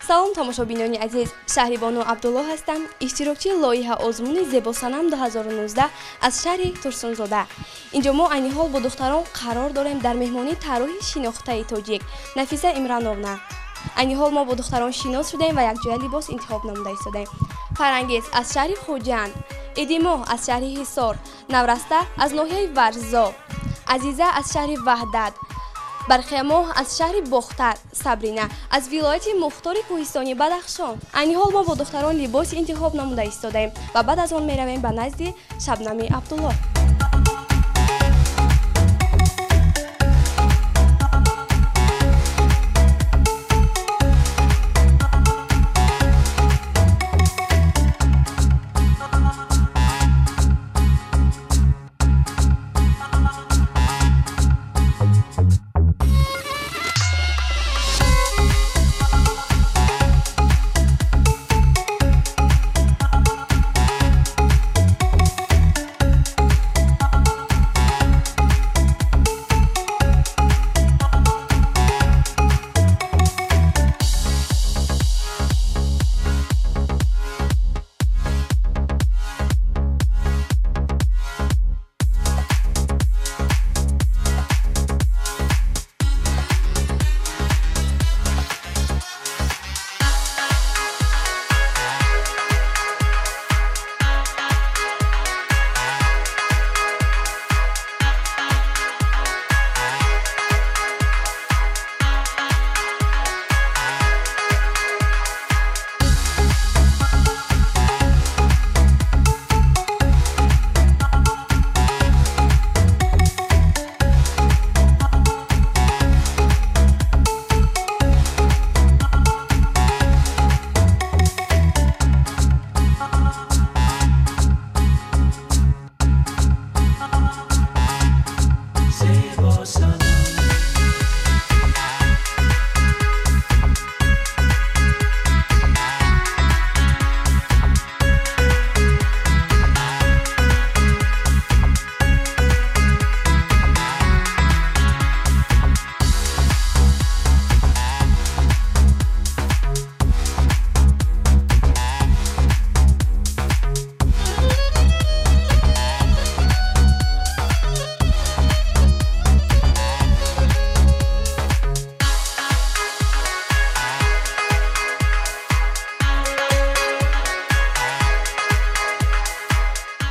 Салом, тамошобинони азиз, Шаҳрибону Абдулло ҳастам, иштирокчии лоиҳа озмуни Зебосанам 2019 аз шаҳри Турсунзода. Инҷо мо айни ҳол бо духтарон қарор дорем дар меҳмонии тарроҳи шинохтаи тоҷик Нафиса Имрановна. Айни ҳол мо бо духтарон шинос шудаем ва якҷоя либос интихоб намуда истодаем. Фарангиз аз шаҳри Хуҷанд, Эдимоҳ аз шаҳри Ҳисор, Навраста аз ноҳияи Варзоб, Азиза аз шаҳри Ваҳдат, Барқиямоҳ аз шаҳри Бохтар, Сабрина аз вилояти мухтори кӯҳистони Бадахшон. Айни ҳол мо бо духтарон либос интихоб намуда истодаем ва баъд аз он меравем ба назди Шабнами Абдулло.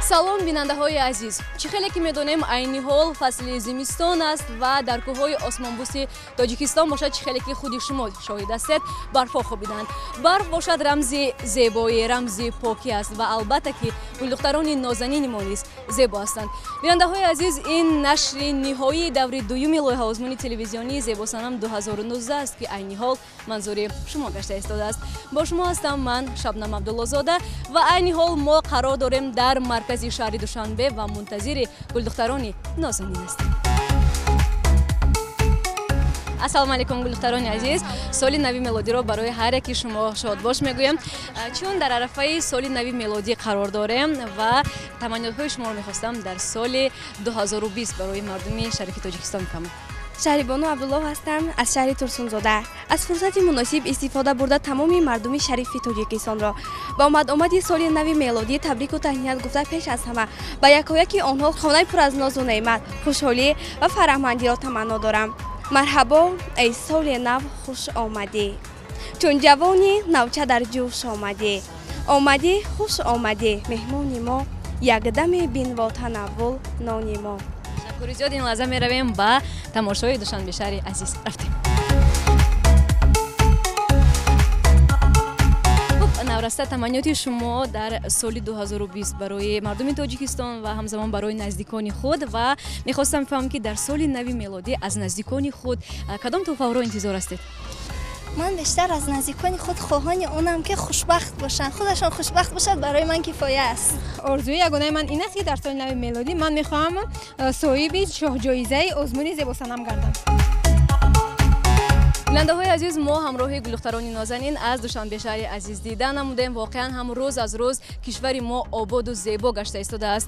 Салом, бинандаҳои азиз. Чӣ хеле ки медонем, айни ҳол фасли зимистон аст ва дар кӯҳҳои осмонбӯси Тоҷикистон бошад, чӣ хеле ки худи шумо шоҳид ҳастед, барфҳо хобиданд. Барф бошад рамзи зебоӣ, рамзи покӣ аст ва албатта ки гулдухтарони нозанини мо низ зебо ҳастанд. Бинандаҳои азиз, ин нашри ниҳоии даври дуюми лоиҳаозмуни телевизионии Зебосанам 2019 аст, ки айни ҳол манзури шумо гашта истодааст. Бо шумо ҳастам ман, Шабнам Абдуллозода, ва айни ҳол мо қарор дорем дар маркази шаҳри Душанбе ва мунтазири гулдухтарони нозанин ҳастем. Ассалому алайкум, гулдухтарони азиз. Соли нави мелодиро барои ҳар яки шумо шодбош мегӯям, чун дар арафаи соли нави мелодӣ қарор дорем ва таманниётҳои шуморо мехостам дар соли 2020 барои мардуми шарифи Тоҷикистон бифаҳмам. Шаҳрибону Абдулло ҳастам аз шаҳри Турсунзода. Аз фурсати муносиб истифода бурда тамоми мардуми шарифи Тоҷикистонро ба омад-омади соли нави мелодӣ табрику таҳният гуфта, пеш аз ҳама ба якояки онҳо хонаи пур аз нозу неъмат, хушҳолӣ ва фараҳмандиро таманно дорам. Марҳабо, эй соли нав, хуш омадӣ, чун ҷавони навча дар ҷӯш омадӣ. Омадӣ, хуш омадӣ, меҳмони мо, якдаме бинво танаввул нони мо. Ташаккури зиёд. Ин лаҳза меравем ба тамошои Душанбе шаҳри азиз. Рафтем. Хуб, Навраста, таманниёти шумо дар соли 2020 барои мардуми Тоҷикистон ва ҳамзамон барои наздикони худ, ва мехостам фаҳмам, ки дар соли нави мелодӣ аз наздикони худ кадом тӯҳфаҳоро интизор ҳастед? Ман бештар аз наздикони худ хоҳони онам, ки хушбахт бошанд. Худашон хушбахт бошад, барои ман кифоя аст. Орзуи ягонаи ман ин аст, ки дар соли нави мелодӣ ман мехоҳам соҳиби шоҳҷоизаи озмуни Зебосанам гардам. Бинандаҳои азиз, мо ҳамроҳи гулдухтарони нозанин аз Душанбе шаҳри азиз дида намудем. Воқеан ҳам рӯз аз рӯз кишвари мо ободу зебо гашта истодааст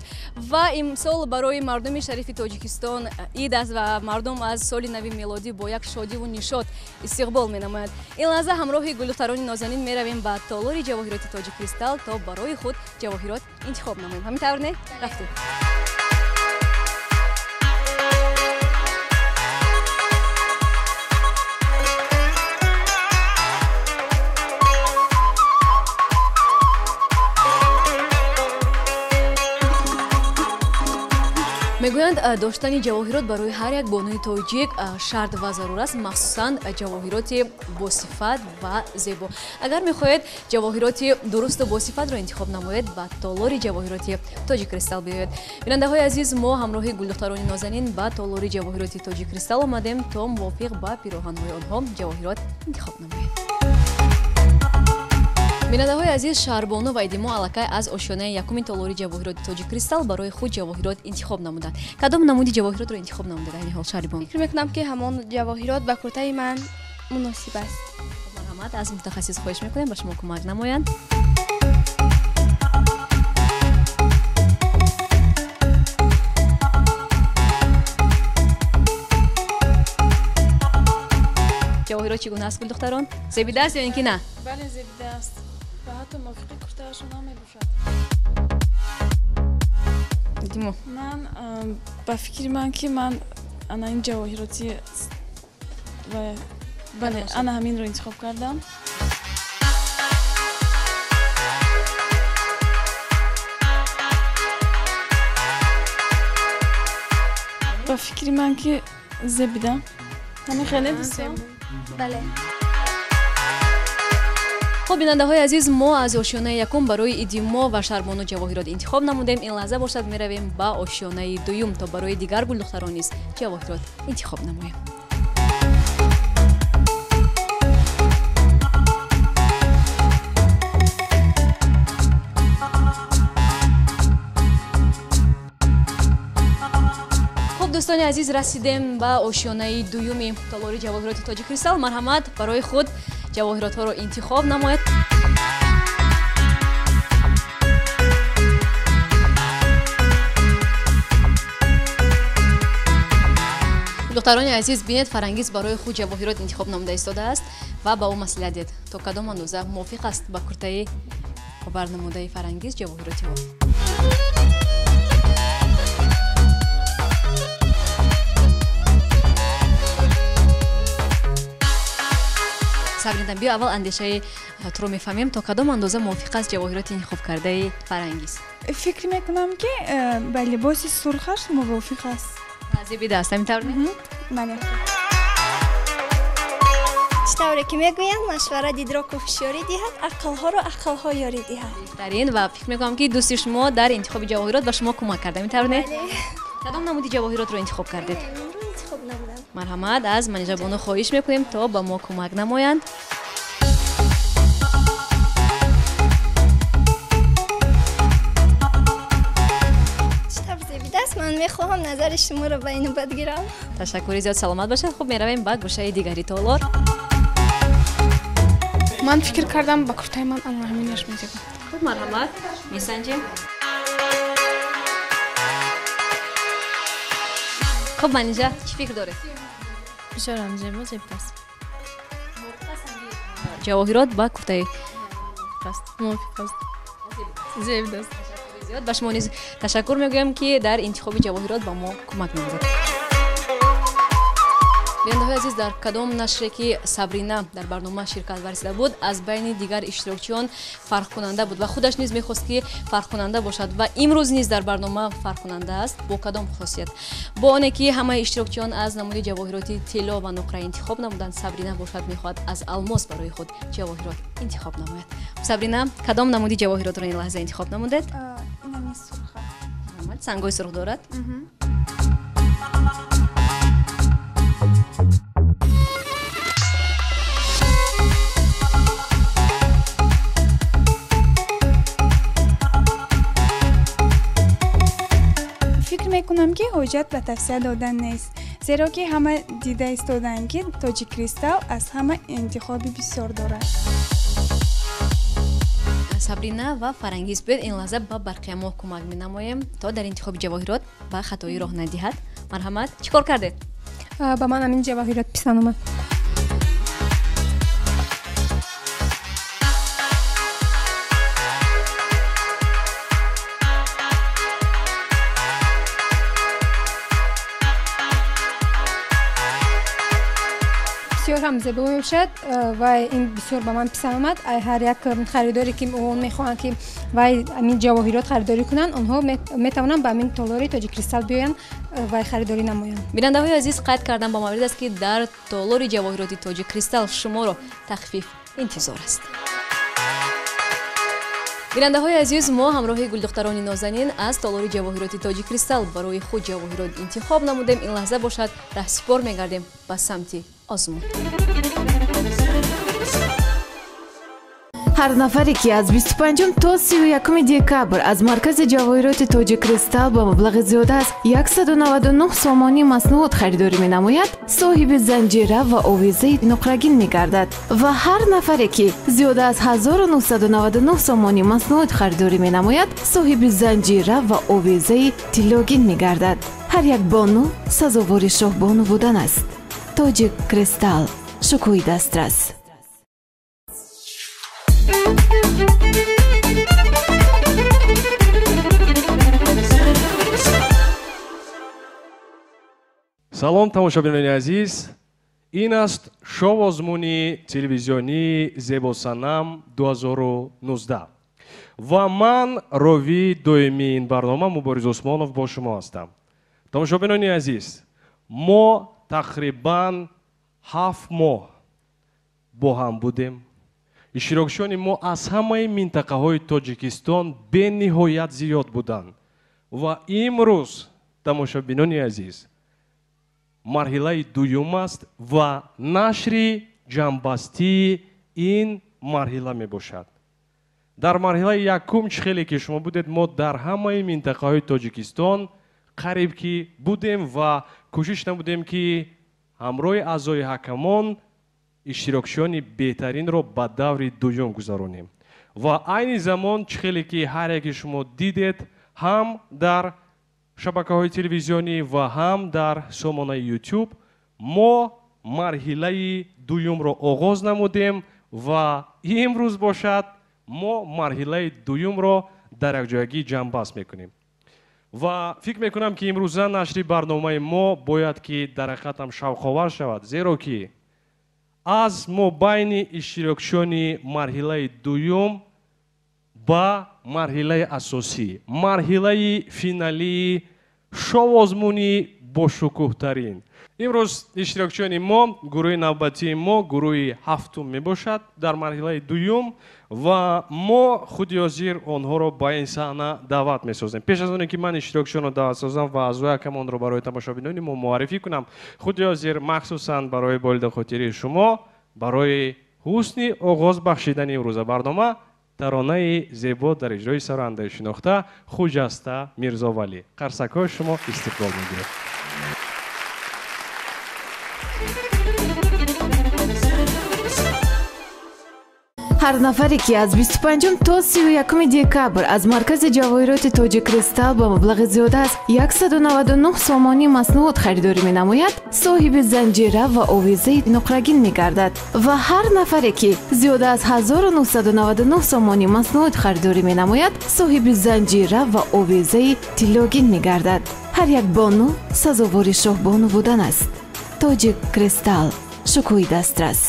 ва имсол барои мардуми шарифи Тоҷикистон ид аст ва мардум аз соли нави мелодӣ бо як шодиву нишот истиқбол менамояд. Ин лаҳза ҳамроҳи гулдухтарони нозанин меравем ба толори ҷавоҳироти Тоҷи Кристалл то барои худ ҷавоҳирот интихоб намоем. Ҳамин тавр не? Рафтем. Мегӯянд, доштани ҷавоҳирот барои ҳар як бонуи тоҷик шарт ва зарур аст, махсусан ҷавоҳироти босифат ва зебо. Агар мехоҳед ҷавоҳироти дурусту босифатро интихоб намоед, ба толори ҷавоҳироти Тоҷи Кристалл биёед. Бинандаҳои азиз, мо ҳамроҳи гулдухтарони нозанин ба толори ҷавоҳироти Тоҷи Кристалл омадем то мувофиқ ба пироҳанҳои онҳо ҷавоҳирот интихоб намоем. Бинандаҳои азиз, Шаҳрбону ва Идимо аллакай аз ошёнаи якуми толори ҷавоҳироти Тоҷи Кристалл барои худ ҷавоҳирот интихоб намуданд. Кадом намуди ҷавоҳиротро интихоб намудед айни ҳол, Шаҳрбону? Фикр мекунам, ки ҳамон ҷавоҳирот ба куртаи ман муносиб аст. Марҳамат, аз мутахассис хоҳиш мекунем ба шумо кӯмак намоянд. Ҷавоҳирот чӣ гуна аст, гулдухтарон? Зебида аст ё ин ки на? Бале, зебида аст ва ҳатто мувофиқи куртаашон ҳам мебошад. Димо. Ман ба фикри ман ки ман ана ин ҷавоҳироти ва бале, ана ҳаминро интихоб кардам. Ба фикри ман ки зебида. Ҳамин хеле дӯстам. Бале. Хуб, бинандаҳои азиз, мо аз ошёнаи якум барои Идимо ва Шаҳрбону ҷавоҳирот интихоб намудем. Ин лаҳза бошад меравем ба ошёнаи дуюм то барои дигар гулдухтарон низ ҷавоҳирот интихоб намоем. Хуб, дӯстони азиз, расидем ба ошёнаи дуюми толори ҷавоҳироти Тоҷи Кристалл. Марҳамат, барои худ ҷавоҳиротҳоро интихоб намоед. Духтарони азиз, бинед, Фарангиз барои худ ҷавоҳирот интихоб намуда истодааст ва ба ӯ маслиҳат дед то кадом андоза мувофиқ аст ба куртаи барнамудаи Фарангиз ҷавоҳироти ӯ. Сабрина, биё аввал андешаи туро мефаҳмем, то кадом андоза мувофиқ аст ҷавоҳироти интихобкардаи Фарангиз? Фикр мекунам, ки ба либоси сурхаш мувофиқ аст. Зебида аст, ҳамин тавр не? Бале. Чӣ тавре ки мегӯянд, машвара дидроку ҳушёрӣ диҳад, ақлҳоро ақлҳо ёрӣ диҳад. Беҳтарин, ва фикр мекунам, ки дӯсти шумо дар интихоби ҷавоҳирот ба шумо кӯмак кард, ҳамин тавр не? Кадом намуди ҷавоҳиротро интихоб кардед? Марҳамат, аз Манижабону хоҳиш мекунем то ба мо кӯмак намоянд. Чӣ тавр зебида аст, ман мехоҳам назари шуморо ба ин навбат гирам. Ташаккури зиёд, саломат бошед. Хуб, меравем ба гӯшаи дигари толор. Ман фикр кардам, ба куртаи ман ана ҳаминаш мезебад. Хуб, марҳамат, месанҷем. Хуб, Манижа, чӣ фикр доред? Бисёрам зебо, зебида аст. Ҷавоҳирот ба куртаи мувофиқ аст, зебида аст. Зиёд ба шумо низ ташаккур мегӯям, ки дар интихоби ҷавоҳирот ба мо кӯмак намудед. Бинандаҳои азиз, дар кадом нашре ки Сабрина дар барнома ширкат варзида буд, аз байни дигар иштирокчиён фарқкунанда буд ва худаш низ мехост, ки фарқкунанда бошад ва имрӯз низ дар барнома фарқкунанда аст. Бо кадом хосият? Бо оне ки ҳамаи иштирокчиён аз намуди ҷавоҳироти тилло ва нуқра интихоб намуданд, Сабрина бошад мехоҳад аз алмос барои худ ҷавоҳирот интихоб намояд. Сабрина, кадом намуди ҷавоҳиротро ин лаҳза интихоб намудед? Сангҳои сурх дорад. Фикр мекунам, ки ҳоҷат ба тавсия додан нест, Зеро ки ҳама дида истодаанд, ки Тоҷик Кристал аз ҳама интихоби бисёр дорад. Сабрина ва Фарангиз, биёед ин лаҳза ба Барқиямоҳ кӯмак менамоем, то дар интихоби ҷавоҳирот ба хатоӣ роҳ надиҳад. Марҳамат, чӣ кор кардед? Ба ман ҳамин ҷавоҳирот писанд омад. Бисёр ҳам зебо мебошад ва ин бисёр ба ман писанд омад. Ҳар як харидоре ки он мехоҳанд, ки вай ҳамин ҷавоҳирот харидорӣ кунанд, онҳо метавонанд ба ҳамин толори Тоҷик Кристал биёянд ва харидорӣ намоянд. Бинандаҳои азиз, қайд кардам ба маврид аст, ки дар толори ҷавоҳироти Тоҷик Кристал шуморо тахфиф интизор аст. Бинандаҳои азиз, мо ҳамроҳи гулдухтарони нозанин аз толори ҷавоҳироти Тоҷик Кристал барои худ ҷавоҳирот интихоб намудем. Ин лаҳза бошад, раҳсипор мегардем ба самти озмун. Ҳар нафаре, ки аз 25 то 31 декабр аз маркази ҷавоҳироти Тоҷик Кристал ба маблағи зиёда аз 199 сомонӣ маснуот харидорӣ менамояд, соҳиби занҷира ва овезаи нуқрагин мегардад. Ва ҳар нафаре, ки зиёда аз 1999 сомонӣ маснуот харидорӣ менамояд, соҳиби занҷира ва овезаи тиллогин мегардад. Ҳар як бону сазовори шоҳбону будан аст. Тоҷик Кристал, шукӯҳи дастрас. Салом, тамошобинони азиз. Ин аст шоу-озмуни телевизионии Зебосанам 2019 ва ман ровии доимии ин барнома Мубориз Усмонов бо шумо ҳастам. Тамошобинони азиз, мо тақрибан 7 моҳ бо ҳам будем. Иштирокчиёни мо аз ҳамаи минтақаҳои Тоҷикистон бениҳоят зиёд буданд ва имрӯз, тамошобинони азиз, марҳилаи дуюм аст ва нашри ҷамъбастии ин марҳила мебошад. Дар марҳилаи якум, чӣ хеле ки шумо будед, мо дар ҳамаи минтақаҳои Тоҷикистон қариб ки будем ва кӯшиш намудем, ки ҳамроҳи аъзои ҳакамон иштирокчиёни беҳтаринро ба даври дуюм гузаронем. Ва айни замон, чӣ хеле ки ҳар яке шумо дидед, ҳам дар шабакаҳои телевизионӣ ва ҳам дар сомонаи YouTube мо марҳилаи дуюмро оғоз намудем ва имрӯз бошад, мо марҳилаи дуюмро дар якҷоягӣ ҷамъбаст мекунем. Ва фикр мекунам, ки имрӯза нашри барномаи мо бояд ки дар ҳақиқат ҳам шавқовар шавад, зеро ки аз мобайни иштирокчиёни марҳилаи дуюм ба марҳилаи асосӣ, марҳилаи финалии шоу-озмуни бошукӯҳтарин. Имрӯз иштирокчиёни мо, гурӯҳи навбатии мо гурӯҳи ҳафтум мебошад дар марҳилаи дуюм ва мо худи ҳозир онҳоро ба ин саҳна даъват месозем. Пеш аз оне ки ман иштирокчиёнро даъват созам ва аъзои ҳакамонро барои тамошобинони мо муаррифӣ кунам, худи ҳозир махсусан барои болидахотирии шумо, барои ҳусни оғоз бахшидани имрӯза барнома, таронаи зебо дар иҷрои сарояндаи шинохта Хуҷаста Мирзовалӣ. Қарсакҳои шумо истиқбол мегирад. Ҳар нафаре, ки аз 25 то 31 декабр аз маркази ҷавоҳироти Тоҷик Кристал ба маблағи зиёда аз 199 сомонӣ маснуот харидорӣ менамояд, соҳиби занҷира ва овезаи нуқрагин мегардад. Ва ҳар нафаре, ки зиёда аз 1999 сомонӣ маснуот харидорӣ менамояд, соҳиби занҷира ва овезаи тиллогин мегардад. Ҳар як бону сазовори шоҳбону будан аст. Тоҷик Кристал, шукӯҳи дастрас.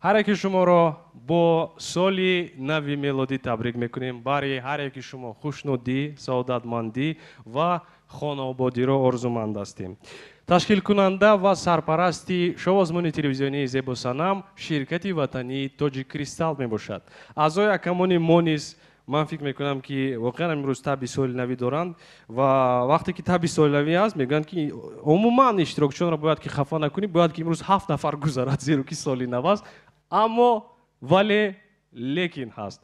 Ҳар яки шуморо бо соли нави мелодӣ табрик мекунем. Барои ҳар яки шумо хушнудӣ, саодатмандӣ ва хонаободиро орзуманд ҳастем. Ташкилкунанда ва сарпарасти шоу-озмуни телевизионии Зебосанам ширкати ватании Тоҷик Кристал мебошад. Аъзои ҳакамони мо низ ман фикр мекунам, ки воқеан имрӯз таби соли навӣ доранд ва вақте ки таби соли навӣ аст, мегӯянд, ки умуман иштирокчиёнро бояд ки хафа накунӣ, бояд ки имрӯз 7 нафар гузарад, зеро ки соли нав аст. Аммо вале лекин ҳаст.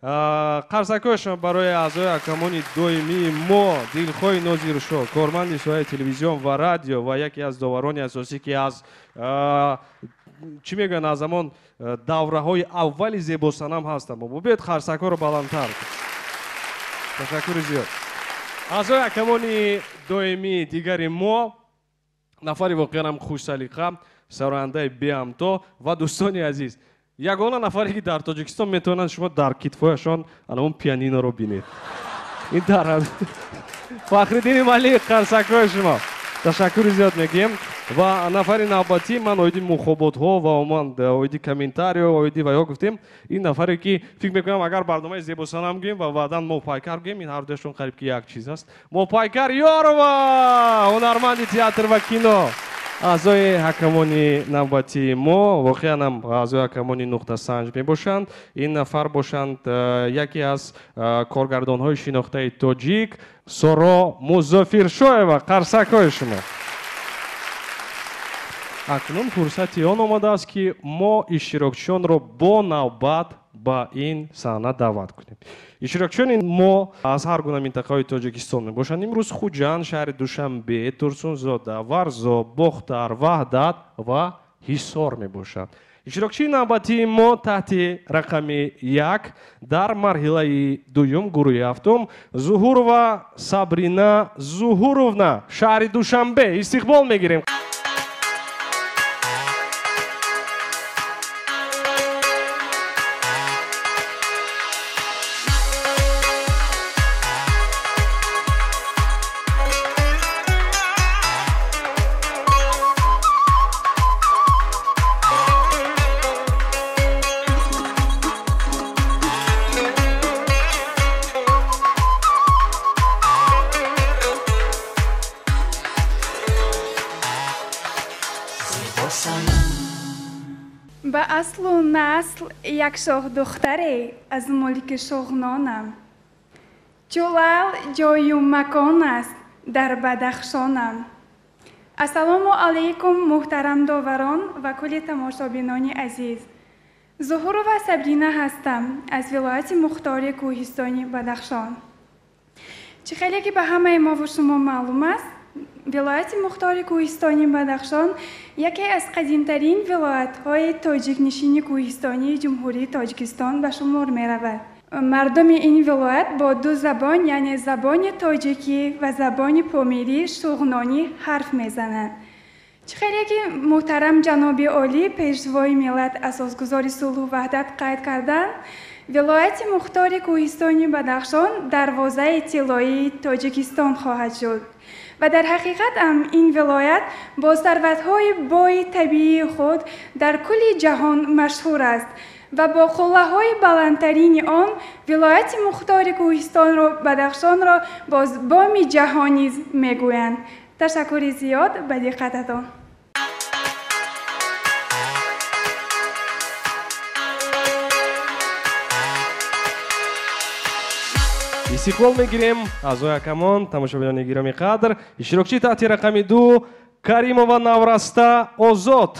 Қарсакҳои шумо барои аъзои ҳакамони доимии мо Дилхоҳи Нозиршоҳ, корманди соҳаи телевизион ва радио ва яке аз доварони асосӣ, ки аз чӣ мегӯянд, аз ҳамон давраҳои аввали зебосанам ҳастанд. Биёед қарсакҳоро баландтар. Ташаккури зиёд. Аъзои ҳакамони доимии дигари мо нафари воқеан ҳам хушсалиқа, сарояндаи беҳамто ва дӯстони азиз, ягона нафаре, ки дар Тоҷикистон метавонанд шумо дар китфояшон анамон пианиноро бинед. Ин дар Фахриддини Малик, қарсакҳои шумо. Ташаккури зиёд мегӯем. Ва нафари навбатӣ, ман оиди мухоботҳо ва умуман оиди комментарио, оиди ваё гуфтем, ин нафаре, ки фикр мекунам, агар барномаи зебосанам гӯем ва баъдан Моҳпайкар гӯем, ин ҳардуяшон қариб ки як чиз аст. Моҳпайкар Ёрова, ҳунарманди театр ва кино. Аъзои ҳакамони навбатии мо воқеан ҳам аъзои ҳакамони нуқтасанҷ мебошанд. Ин нафар бошанд яке аз коргардонҳои шинохтаи тоҷик Соро Музофиршоева. Қарсакҳои шумо. Акнун фурсати он омадааст, ки мо иштирокчиёнро бо навбат ба ин саҳна даъват кунем. Иштирокчиёни мо аз ҳар гуна минтақаҳои Тоҷикистон мебошанд. Имрӯз Хуҷанд, шаҳри Душанбе, Турсунзода, Варзоб, Бохтар, Ваҳдат ва Ҳисор мебошанд. Иштирокчии навбатии мо таҳти рақами 1 дар марҳилаи дуюм гурӯҳи ҳафтум Зуҳурова Сабрина Зуҳуровна, шаҳри Душанбе. Истиқбол мегирем. Ба аслу насл як шоҳдухтаре аз мулки Шуғнонам. Чу лаъл ҷою макон аст дар Бадахшонам. Ассалому алайкум, муҳтарам доварон ва кулли тамошобинони азиз. Зуҳурова Сабрина ҳастам аз вилояти мухтори кӯҳистони Бадахшон. Чӣ хеле ки ба ҳамаи мову шумо маълум аст, вилояти мухтори кӯҳистони Бадахшон яке аз қадимтарин вилоятҳои тоҷикнишини кӯҳистонии Ҷумҳурии Тоҷикистон ба шумор меравад. Мардуми ин вилоят бо ду забон, яъне забони тоҷикӣ ва забони помирӣ шуғнонӣ ҳарф мезананд. Чӣ хеле ки муҳтарам ҷаноби олӣ, пешвои миллат, асосгузори сулҳу ваҳдат қайд карданд, вилояти мухтори кӯҳистони Бадахшон дарвозаи тиллоии Тоҷикистон хоҳад шуд. Ва дар ҳақиқат ҳам ин вилоят бо сарватҳои бои табиии худ дар кулли ҷаҳон машҳур аст ва бо қуллаҳои баландтарини он вилояти мухтори кӯҳистонро Бадахшонро боз боми ҷаҳон низ мегӯянд. Ташаккури зиёд ба диққататон. Истиқбол мегирем аъзои ҳакамон, тамошобинони гиромӣ қадр. Иштирокчии таҳти рақами 2 Каримова Навраста Озод.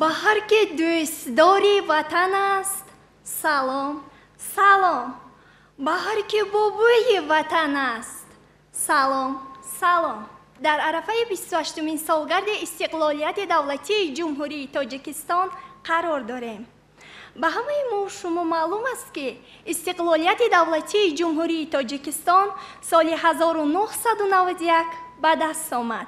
Ба ҳар ки дӯстдори ватан аст, салом, салом. Ба ҳар ки бобои ватан аст, салом, салом. Дар арафаи 28-умин солгарди истиқлолияти давлатии Ҷумҳурии Тоҷикистон қарор дорем. Ба ҳамаи мо шумо маълум аст, ки истиқлолияти давлатии Ҷумҳурии Тоҷикистон соли 1991 ба даст омад.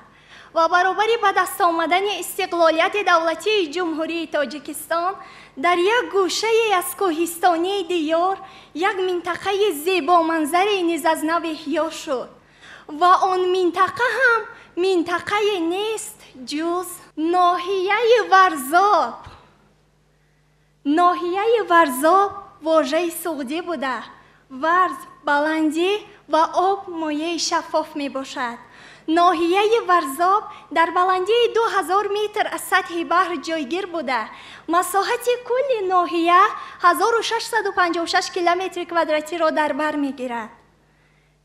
Ва баробари ба даст омадани истиқлолияти давлатии Ҷумҳурии Тоҷикистон дар як гӯшае аз кӯҳистонии диёр як минтақаи зебоманзаре низ аз нав эҳё шуд. Ва он минтақа ҳам минтақае нест ҷуз ноҳияи Варзоб. Ноҳияи Варзоб вожаи суғдӣ буда, варз баландӣ ва об моеи шаффоф мебошад. Ноҳияи Варзоб дар баландии 2000 метр аз сатҳи баҳр ҷойгир буда, масоҳати кулли ноҳия 1656 километри квадратиро дар бар мегирад.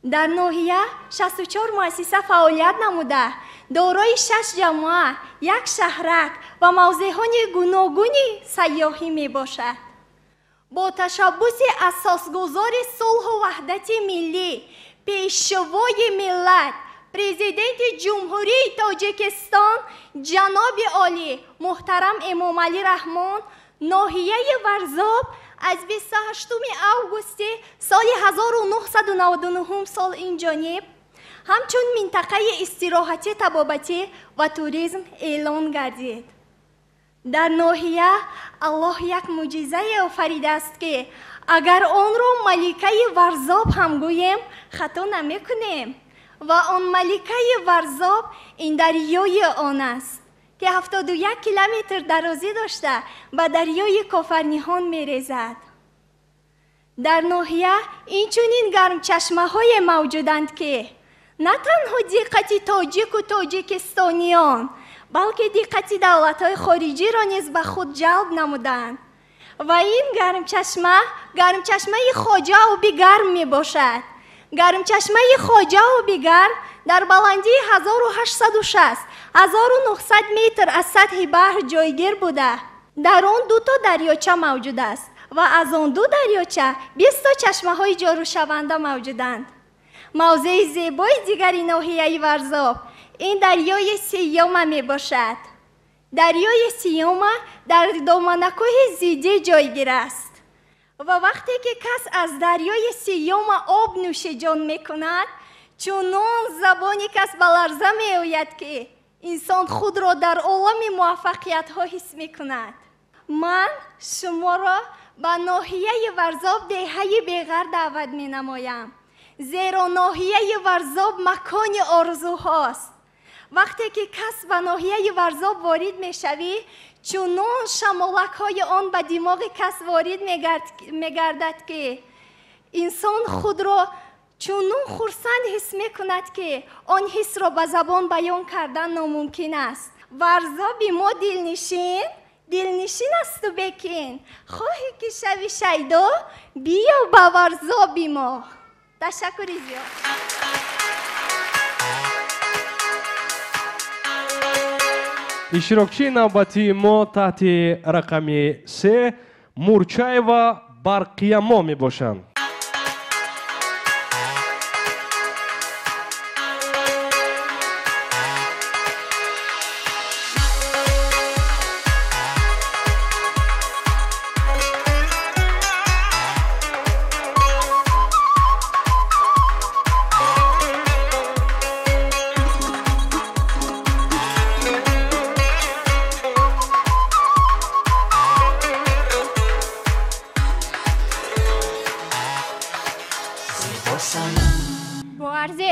Дар ноҳия 64 муассиса фаъолият намуда, дорои 6 ҷамоа, як шаҳрак ва мавзеъҳои гуногуни сайёҳӣ мебошад. Бо ташаббуси асосгузори сулҳу ваҳдати миллӣ, пешвои миллат, президенти Ҷумҳурии Тоҷикистон ҷаноби олӣ муҳтарам Эмомалӣ Раҳмон, ноҳияи Варзоб аз 28 августи соли 1999 сол инҷониб ҳамчун минтақаи истироҳатӣ, табобатӣ ва туризм эълон гардид. Дар ноҳия Аллоҳ як мӯъҷизае офаридааст, ки агар онро маликаи Варзоб ҳам гӯем, хато намекунем. Ва он маликаи Варзоб ин дарёи он аст, ки 71 километр дарозӣ дошта ба дарёи Кофарниҳон мерезад. Дар ноҳия инчунин гармчашмаҳое мавҷуданд, ки на танҳо диққати тоҷику тоҷикистониён, балки диққати давлатҳои хориҷиро низ ба худ ҷалб намуданд. Ва ин гармчашма гармчашмаи Хоҷа оби гарм мебошад. Гармчашмаи Хоҷа оби гарм дар баландии 1860-1900 метр аз сатҳи баҳр ҷойгир буда, дар он дуто дарёча мавҷуд аст ва аз он ду дарёча 20 то чашмаҳои ҷорушаванда мавҷуданд. Мавзеи зебои дигари ноҳияи Варзоб ин дарёи Сиёма мебошад. Дарёи Сиёма дар доманакӯҳи Зидӣ ҷойгир аст ва вақте ки кас аз дарёи Сиёма об нӯшиҷон мекунад, чунон забони кас ба ларза меояд, ки инсон худро дар олами муваффақиятҳо ҳис мекунад. Ман шуморо ба ноҳияи Варзоб, деҳаи Беғар даъват менамоям, зеро ноҳияи Варзоб макони орзуҳост. Вақте ки кас ба ноҳияи Варзоб ворид мешавӣ, чунон шамолакҳои он ба димоғи кас ворид мегардад, ки инсон худро чунон хурсанд ҳис мекунад, ки он ҳисро ба забон баён кардан номумкин аст. Варзоби мо дилнишин, дилнишин асту бекин. Хоҳӣ ки шави шайдо, биё ба Варзоби мо. Ташаккури зиёд. Иштирокчии навбатии мо таҳти рақами 3 Мурчаева Барқиямо мебошанд.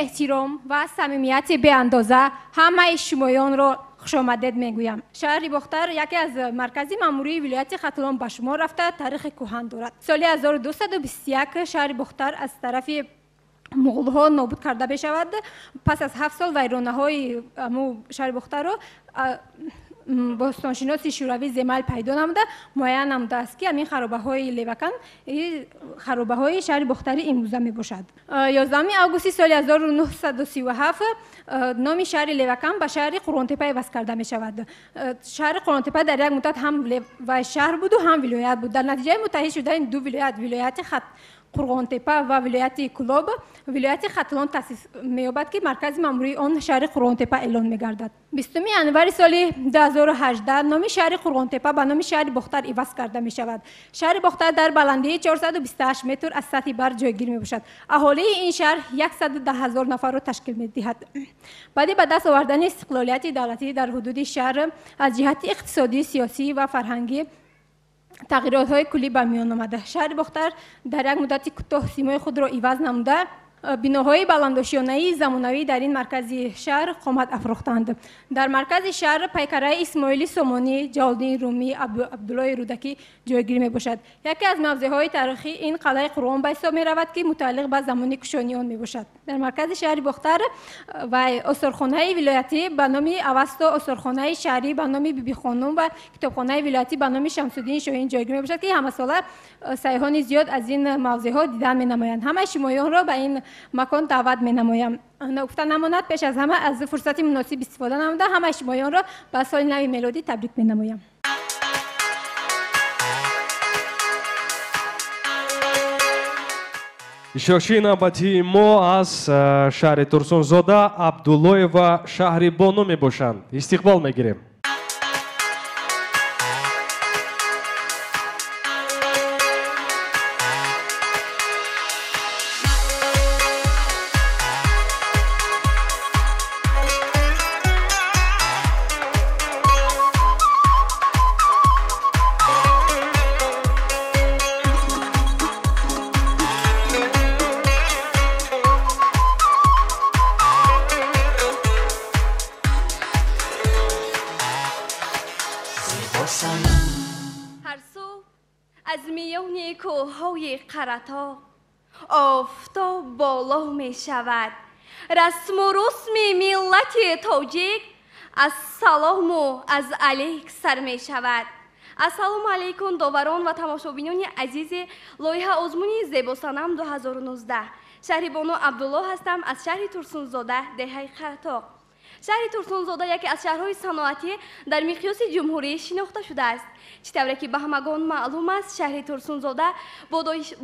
Эҳтиром ва самимияти беандоза ҳамаи шумоёнро хушомадед мегӯям. Шаҳри Бохтар яке аз маркази маъмурии вилояти Хатлон ба шумор рафта, таърихи кӯҳан дорад. Соли 1221 шаҳри Бохтар аз тарафи муғулҳо нобуд карда мешавад. Пас аз 7 сол вайронаҳои шаҳри Бохтарро бостоншиноси шӯравӣ Земал пайдо намуда, муайян намудааст, ки ҳамин харобаҳои Левакан харобаҳои шаҳри Бохтари имрӯза мебошад. 11 августи соли 1937 номи шаҳри Левакан ба шаҳри Қурғонтепа иваз карда мешавад. Шаҳри Қурғонтепа дар як муддат ҳам шаҳр буду ҳам вилоят буд. Дар натиҷаи муттаҳид шудани ду вилоят, вилояти Қурғонтепа ва вилояти Кулоб, вилояти Хатлон таъсис меёбад, ки маркази маъмурии он шаҳри Қурғонтепа эълон мегардад. 20 январи соли 2018 номи шаҳри Қурғонтепа ба номи шаҳри Бохтар иваз карда мешавад. Шаҳри Бохтар дар баландии 428 метр аз сатҳи баҳр ҷойгир мебошад. Аҳолии ин шаҳр 110 000 нафарро ташкил медиҳад. Баъди ба даст овардани истиқлолияти давлатӣ дар ҳудуди шаҳр аз ҷиҳати иқтисодӣ, сиёсӣ ва фарҳангӣ тағйиротҳои куллӣ ба миён омада. Шаҳри Бохтар дар як муддати кӯтоҳ симои худро иваз намуда, Биноҳои баландошёнаи замонавӣ дар ин маркази шаҳр қомат афрохтанд. Дар маркази шаҳр пайкараи Исмоили Сомонӣ, Ҷалолиддини Румӣ, Абдуллои Рӯдакӣ ҷойгир мебошад. Яке аз мавзеъҳои таърихӣ ин қалъаи Қуръон ба ҳисоб меравад, ки мутааллиқ ба замони Кушониён мебошад. Дар маркази шаҳри Бохтар ва осорхонаи вилоятӣ ба номи Авасто, осорхонаи шаҳрӣ ба номи Бибихонум ва китобхонаи вилоятӣ ба номи Шамсуддин Шоҳин ҷойгир мебошад, ки ҳамасола сайёҳони зиёд аз ин мавзеъҳо дидан менамоянд. Ҳамаи шумоёнро ба ин макон даъват менамоям. Ногуфта намонад, пеш аз ҳама аз фурсати муносиб истифода намуда ҳамаи шумоёнро ба соли нави мелодӣ табрик менамоям. Иштирокчии навбатии мо аз шаҳри Турсунзода Абдуллоева Шаҳрибону мебошанд. Истиқбол мегирем. Қаратоқ офтоб боло мешавад. Расму русми миллати тоҷик аз салому аз алейк сар мешавад. Ассалому алайкум, доварон ва тамошобинони азизи лоиҳа озмуни Зебосанам 2019. Шаҳрибону Абдулло ҳастам аз шаҳри Турсунзода, деҳаи Қаратоқ. Шаҳри Турсунзода яке аз шаҳрҳои саноатӣ дар миқёси ҷумҳурӣ шинохта шудааст. Чӣ тавре ки ба ҳамагон маълум аст, шаҳри Турсунзода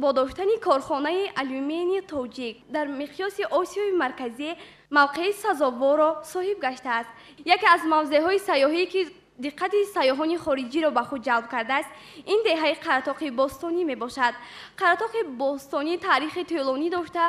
бо доштани корхонаи алюминии тоҷик дар миқёси Осиёи Марказӣ мавқеи сазоворро соҳиб гаштааст. Яке аз мавзеъҳои сайёҳӣ, ки диққати сайёҳони хориҷиро ба худ ҷалб кардааст, ин деҳаи Қаратоқи бостонӣ мебошад. Қаратоқи бостонӣ таърихи тӯлонӣ дошта,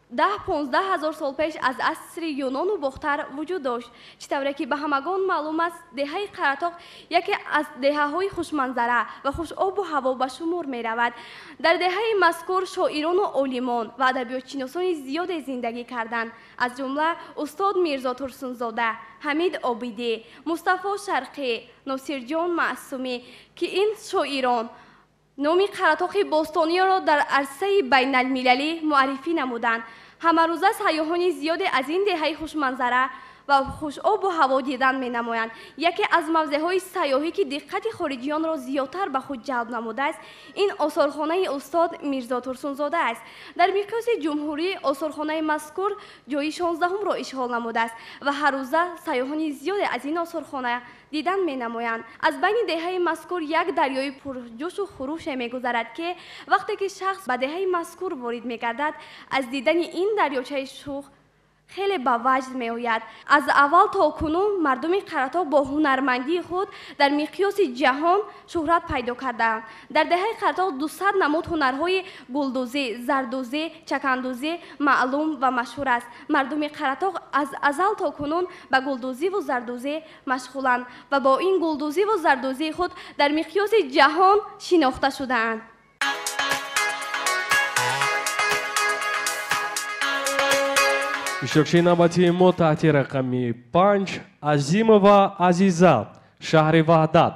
10-15 ҳазор сол пеш аз асри Юнону Бохтар вуҷуд дошт. Чӣ тавре ки ба ҳамагон маълум аст, деҳаи Қаратоқ яке аз деҳаҳои хушманзара ва хушобу ҳаво ба шумор меравад. Дар деҳаи мазкур шоирону олимон ва адабиётшиносони зиёде зиндагӣ карданд, аз ҷумла устод Мирзо Турсунзода, Ҳамид Обидӣ, Мустафо Шарқӣ, Носирҷон Маъсумӣ, ки ин шоирон номи Қаратоқи бостониро дар арсаи байналмилалӣ муаррифӣ намуданд. Ҳамарӯза сайёҳони зиёде аз ин деҳаи хушманзара ва хушобу ҳаво дидан менамоянд. Яке аз мавзеъҳои сайёҳӣ, ки диққати хориҷиёнро зиёдтар ба худ ҷалб намудааст, ин осорхонаи устод Мирзо Турсунзода аст. Дар миқёси ҷумҳурӣ осорхонаи мазкур ҷои 16-умро ишғол намудааст ва ҳаррӯза сайёҳони зиёде аз ин осорхона дидан менамоянд. Аз байни деҳаи мазкур як дарёи пурҷӯшу хуруше мегузарад, ки вақте ки шахс ба деҳаи мазкур ворид мегардад, аз дидани ин дарёчаи шух хеле ба ваҷд меояд. Аз аввал то кунун мардуми Қаратоқ бо ҳунармандии худ дар миқёси ҷаҳон шӯҳрат пайдо кардаанд. Дар деҳаи Қаратоқ 200 намуд ҳунарҳои гулдӯзӣ, зардӯзӣ, чакандӯзӣ маълум ва машҳур аст. Мардуми Қаратоқ аз азал то кунун ба гулдӯзиву зардӯзӣ машғуланд ва бо ин гулдӯзиву зардӯзии худ дар миқёси ҷаҳон шинохта шудаанд. Иштирокчии навбатии мо таҳти рақами 5 Азимова Азиза, шаҳри Ваҳдат.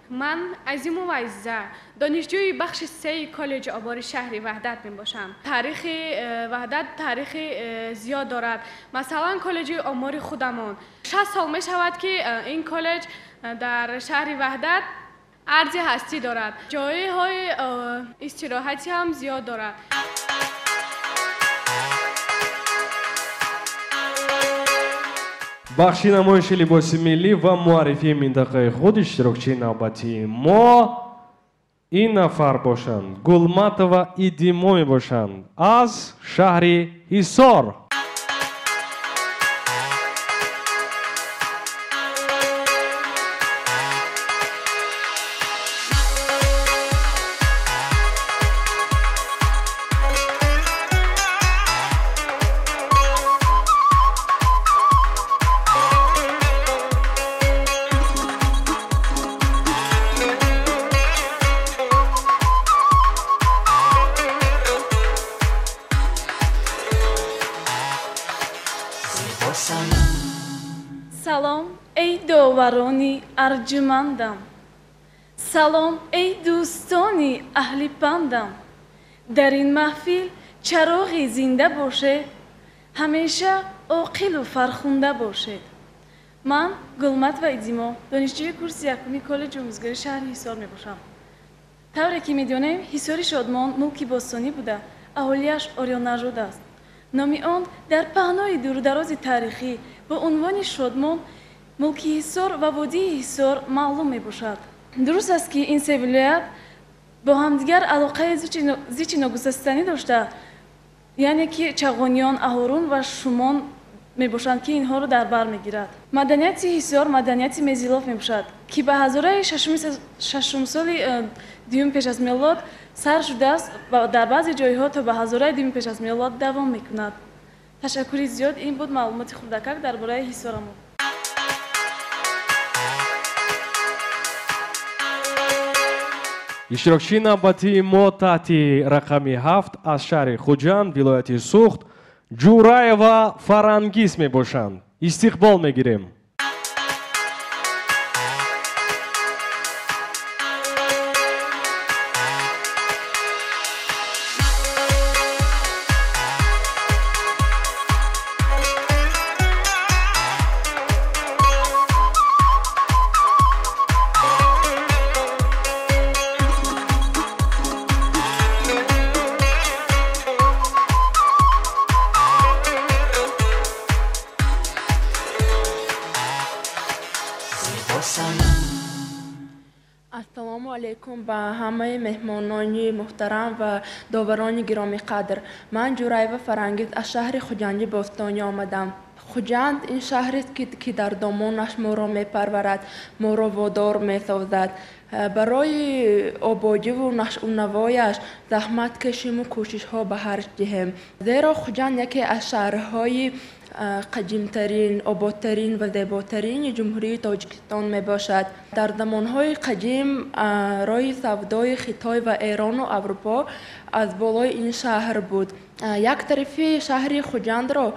Ман Азимова Азиза, донишҷӯи бахши сеи коллеҷи обори шаҳри Ваҳдат мебошам. Таърихи Ваҳдат таърихи зиёд дорад. Масалан, коллеҷи омори худамон. 6 сол мешавад, ки ин коллеҷ дар шаҳри Ваҳдат арзи ҳастӣ дорад. Ҷойҳои истироҳатӣ ҳам зиёд дорад. Бахши намоиши либоси миллӣ ва муаррифии минтақаи худ иштирокчии навбатии мо Ин нафар бошанд Гулматова Идимо мебошанд аз шаҳри Ҳисор. Салом, эй доварони арҷумандам, салом, эй дӯстони аҳли пандам. Дар ин маҳфил чароғи зинда бошед, ҳамеша оқилу фархунда бошед. Ман Гулматова Идимо, донишҷӯи курси якуми коллеҷи омӯзгории шаҳри Ҳисор мебошам. Тавре ки медонем, Ҳисори Шодмон мулки бостонӣ буда, аҳолиаш ориённажод аст. Номи он дар паҳнои дурударози таърихӣ бо унвони Шодмон, мулки Ҳисор ва водии Ҳисор маълум мебошад. Дуруст аст, ки ин се вилоят бо ҳамдигар алоқаи зичи ногусастанӣ дошта, яъне ки Чағониён, Аҳорун ва Шумон мебошанд, ки инҳоро дар бар мегирад. Маданияти Ҳисор маданияти мезилоф мебошад, ки ба ҳазораи шашумсоли дуюм пеш аз мелод сар шудааст ва дар баъзе ҷойҳо то ба ҳазораи дуюм пеш аз мелод давом мекунад. Ташаккури зиёд. Ин буд маълумоти хурдакак дар бораи Ҳисорамон. Иштирокчии навбатии мо таҳти рақами 7 аз шаҳри Хуҷанд, вилояти Суғд, Ҷураева Фарангиз мебошанд. Истиқбол мегирем. Ассалому алайкум ба ҳамаи меҳмонони муҳтарам ва доварони гиромиқадр. Ман Ҷураева Фарангиз аз шаҳри Хуҷанди бостонӣ омадам. Хуҷанд ин шаҳрест, ки дар домонаш моро мепарварад, моро водор месозад. Барои ободиву нашъунавояш заҳмат кашиму кӯшишҳо ба харҷ диҳем. Зеро Хуҷанд яке аз шаҳрҳои қадимтарин, ободтарин ва зеботарини Ҷумҳурии Тоҷикистон мебошад. Дар замонҳои қадим роҳи савдои Хитой ва Эрону Аврупо аз болои ин шаҳр буд. Як тарафи шаҳри Хуҷандро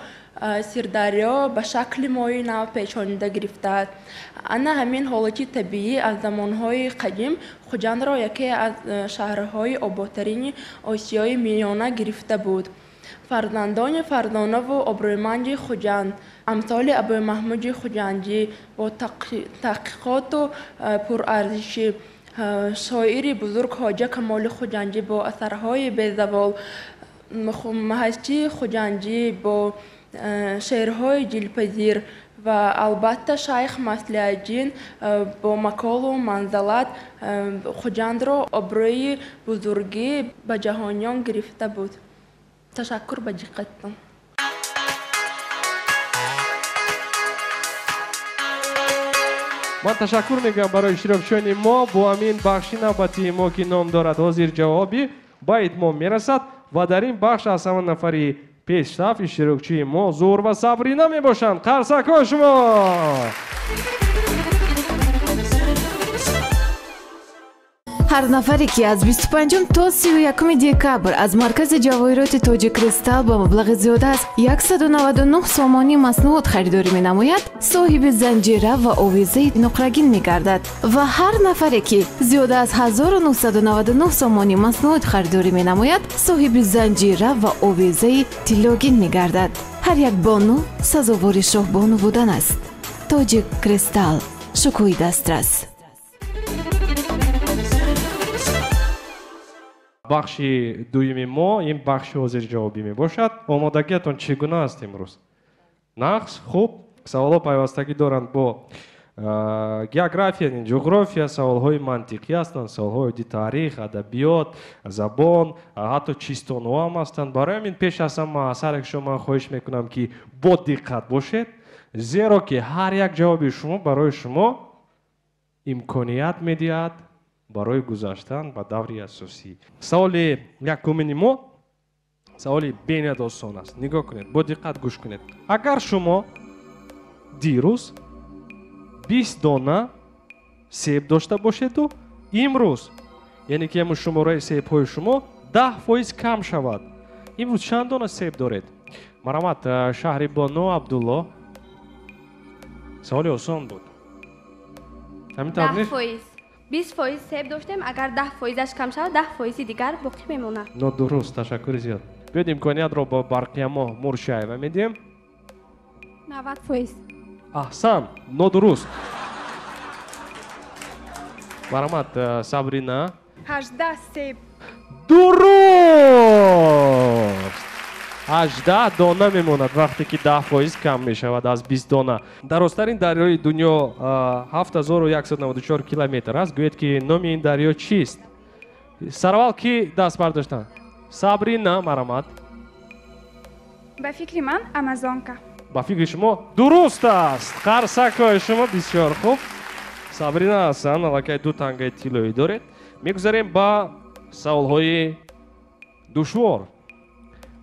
Сирдарё ба шакли моҳи нав печонида гирифтааст. Ана ҳамин ҳолати табиӣ аз замонҳои қадим Хуҷандро яке аз шаҳрҳои ободтарини Осиёи Миёна гирифта буд. Фарзандони фарзонаву обрӯйманди Хуҷанд, амсоли Абӯмаҳмуди Хуҷандӣ бо таҳқиқоту пурарзиши шоири бузург Хоҷа Камоли Хуҷандӣ бо асарҳои безавол, Маҳастии Хуҷандӣ бо шеърҳои дилпазир ва албатта шайх Маслиҳатдин бо маколу манзалат Хуҷандро обрӯи бузургӣ ба ҷаҳониён гирифта буд. Ташаккур ба диққаттон. Ман ташаккур мегӯям барои иштирокчиёни мо. Бо ҳамин бахши навбатии мо, ки ном дорад ҳозир ҷавобӣ, ба итмом мерасад ва дар ин бахш аз ҳама нафари пешсаф иштирокчии мо Зуҳур ва Сабрина мебошанд. Қарсакҳо шумо! Ҳар нафаре, ки аз 25 то 31 декабр аз маркази ҷавоҳироти Тоҷик Кристалл ба маблағи зиёда аз 199 сомонӣ маснуот харидорӣ менамояд, соҳиби занҷира ва овезаи нуқрагин мегардад. Ва ҳар нафаре, ки зиёда аз 1999 сомонӣ маснуот харидорӣ менамояд, соҳиби занҷира ва овезаи тиллогин мегардад. Ҳар як бону сазовори шоҳбону будан аст. Тоҷик Кристалл, шукӯҳи дастрас. Бахши дуюми мо ин бахши ҳозирҷавобӣ мебошад. Омодагиятон чӣ гуна аст имрӯз? Нақс, хуб, саволҳо пайвастагӣ доранд бо География, ҷуғрофия саволҳои мантиқӣ ҳастанд, саволҳои оиди таърих, адабиёт, забон, ҳатто чистонҳо ҳам ҳастанд. Барои ҳамин пеш аз ҳама аз ҳар як шумо ман хоҳиш мекунам, ки бо диққат бошед, зеро ки ҳар як ҷавоби шумо барои шумо имконият медиҳад барои гузаштан ба даври асосӣ. Саволи якумини мо саволи бениҳоят осон аст. Нигоҳ кунед, бо диққат гӯш кунед. Агар шумо дирӯз 20 дона себ дошта бошеду имрӯз, яъне ки ҳамун шумораи себҳои шумо 10% кам шавад, имрӯз чанд дона себ доред? Марҳамат, Шаҳрибону Абдулло. Саволи осон буд. Ҳамин тавр нест? 10%. 20% себ доштем, агар 10%-аш кам шавад, 10%-и дигар боқӣ мемонад. Нодуруст, ташаккури зиёд. Биёед имкониятро ба Барқиямо Муршаева медиҳем. 90%. Аҳсан, нодуруст. Марҳамат, Сабрина. 18 себ. Дуруст! 18 дона мемонад вақте ки 10% кам мешавад аз 20 дона. Дарозтарин дарёи дунё 7194 километр аст. Гӯед ки номи ин дарё чист? Сараввал ки даст бардоштанд? Сабрина, марҳамат. Ба фикри ман Амазонка. Ба фикри шумо дуруст аст. Қарсакҳои шумо бисёр хуб. Сабрина ҳасан, аллакай 2 тангаи тиллоӣ доред. Мегузарем ба саволҳои душвор.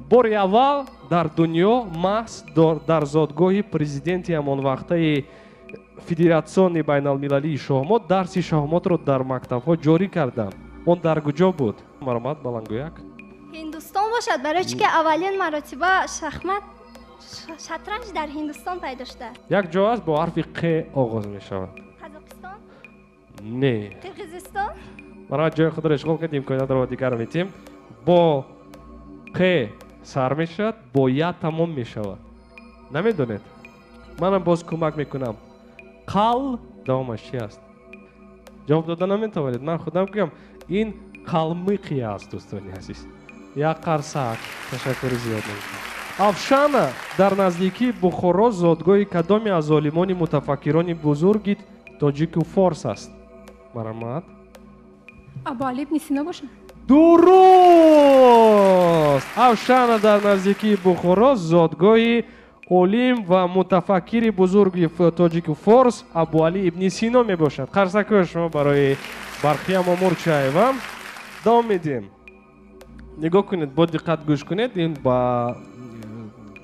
Бори аввал дар дунё маҳз дар зодгоҳи президенти ҳамонвақтаи Федератсиони байналмилалии шоҳмот дарси шоҳмотро дар мактабҳо ҷорӣ карданд. Он дар куҷо буд? Марҳамат, Балангӯяк. Ҳиндустон бошад, барои чӣ ки аввалин маротиба шахмат шатранҷ дар Ҳиндустон пайдо шудааст. Як ҷо аст бо ҳарфи Қ оғоз мешавад. Қазоқистон? Не. Қирғизистон? Марҳамат, ҷои худро ишғол кунед, имкониятро ба дигар медиҳем. Бо Қ сар мешавад, бо Я тамом мешавад. Намедонед? Манам боз кӯмак мекунам. Қал давомаш чи аст? Ҷавоб дода наметавонед. Ман худам гӯям, ин Қалмиқия аст, дӯстони азиз. Як қарсак. Ташаккури зиёд мекунам. Афшана дар наздикии Бухоро зодгоҳи кадоме аз олимони мутафаккирони бузурги тоҷику форс аст? Марҳамат. Абуали ибни Сино бошад? Дуруст! Афшана дар наздикии Бухоро зодгоҳи олим ва мутафаккири бузурги тоҷику форс Абуали ибни Сино мебошад. Қарсакҳои шумо барои Барқия Мурчаева. Давом медиҳем. Нигоҳ кунед, бо диққат гӯш кунед. Ин ба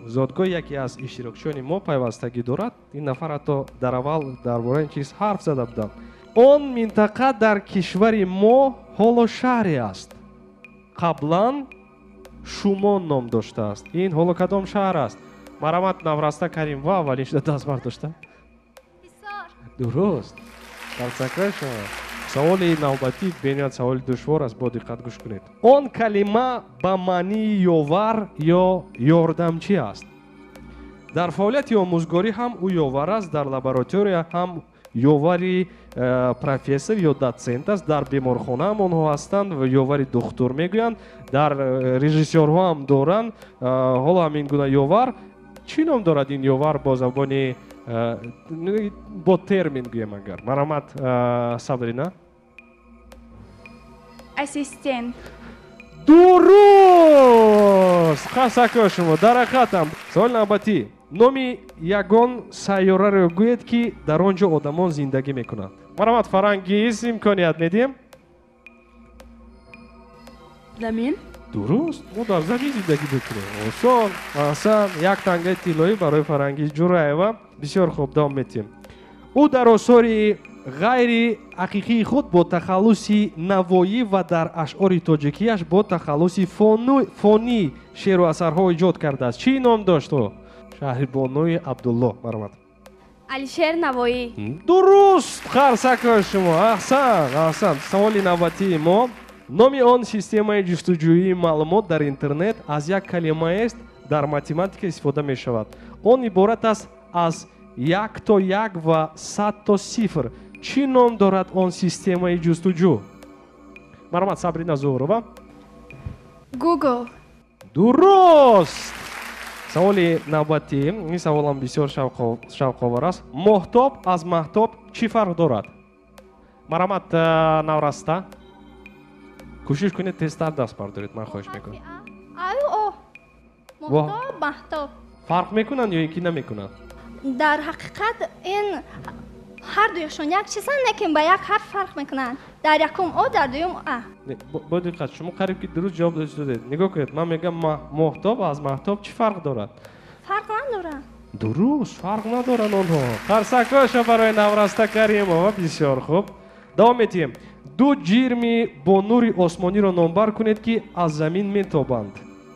зодгоҳи яке аз иштирокчиёни мо пайвастагӣ дорад. Ин нафар ҳатто дар аввал дар бораи ин чиз ҳарф зада буданд. Он минтақа дар кишвари мо ҳоло шаҳре аст. Қаблан Шумон ном доштааст. Ин ҳоло кадом шаҳр аст? Марҳамат, Навраста Каримова аввалин шуда даст бардошта. Ҳисор. Дуруст. Қарсакҳои шумо. Саволи навбатӣ бениҳоят саволи душвор аст, бо диққат гӯш кунед. Он калима ба маънии ёвар ё ёрдамчӣ аст. Дар фаъолияти омӯзгорӣ ҳам ӯ ёвар аст, дар лаборатория ҳам ёвари профессор ё дотсент аст, дар беморхона ҳам онҳо ҳастанд ва ёвари духтур мегӯянд, дар режиссёрҳо ҳам доранд. Ҳоло ҳамин гуна ёвар. Чӣ ном дорад ин ёвар бо забони бо термин гӯем агар? Марҳамат, Сабрина. Ассистент. Дуруст! Қарсакҳои шумо. Дар ҳақиқатам. Саволи навбатӣ. Номи ягон сайёраро гӯед, ки дар он ҷо одамон зиндагӣ мекунанд. Марҳамат, Фарангиз, имконият медиҳем. Замин. Дуруст, мо дар замин зиндагӣ мекунем. Осон, аҳсан. Як тангаи тиллоӣ барои Фарангиз Ҷураева. Бисёр хуб, давом медиҳем. Ӯ дар осори ғайри ҳақиқии худ бо тахаллуси Навоӣ ва дар ашъори тоҷикияш бо тахаллуси фонӣ шеъру асарҳо эҷод кардааст. Чӣ ном дошт ӯ? Шаҳрибонуи Абдулло. Марҳамат. Алишер Навоӣ. Дуруст, қарсакҳои шумо. Аҳсан, аҳсан. Саволи навбатии мо. Номи он системаи ҷустуҷӯии маълумот дар интернет аз як калимаест дар математика истифода мешавад. Он иборат аст аз 1 то 1 ва 100 то 0. Чӣ ном дорад он системаи ҷустуҷӯ? Марҳамат, Сабрина Зуҳурова. Google. Дуруст! Саволи навбатӣ, ин саволам бисёр шавқовар аст. Моҳтоб аз маҳтоб чӣ фарқ дорад? Марҳамат, Навраста. Кӯшиш кунед тезтар даст бардоред, ман хоҳиш мекунам. Аю о. Моҳтоб, маҳтоб. Фарқ мекунанд ё ин ки намекунанд? Дар ҳақиқат ин ҳар дуяшон як чизанд, лекин ба як ҳарф фарқ мекунанд. Дар якум о, дар дуюм а. Бо диққат, шумо қариб ки дуруст ҷавоб додед. Нигоҳ кунед, ман мегӯям моҳтоб аз маҳтоб чӣ фарқ дорад? Фарқ надорад. Дуруст, фарқ надоранд онҳо. Қарсакҳояшон барои Навраста Каримова. Бисёр хуб. Давом медиҳем. Ду ҷирми бо нури осмониро номбар кунед, ки аз замин метобанд.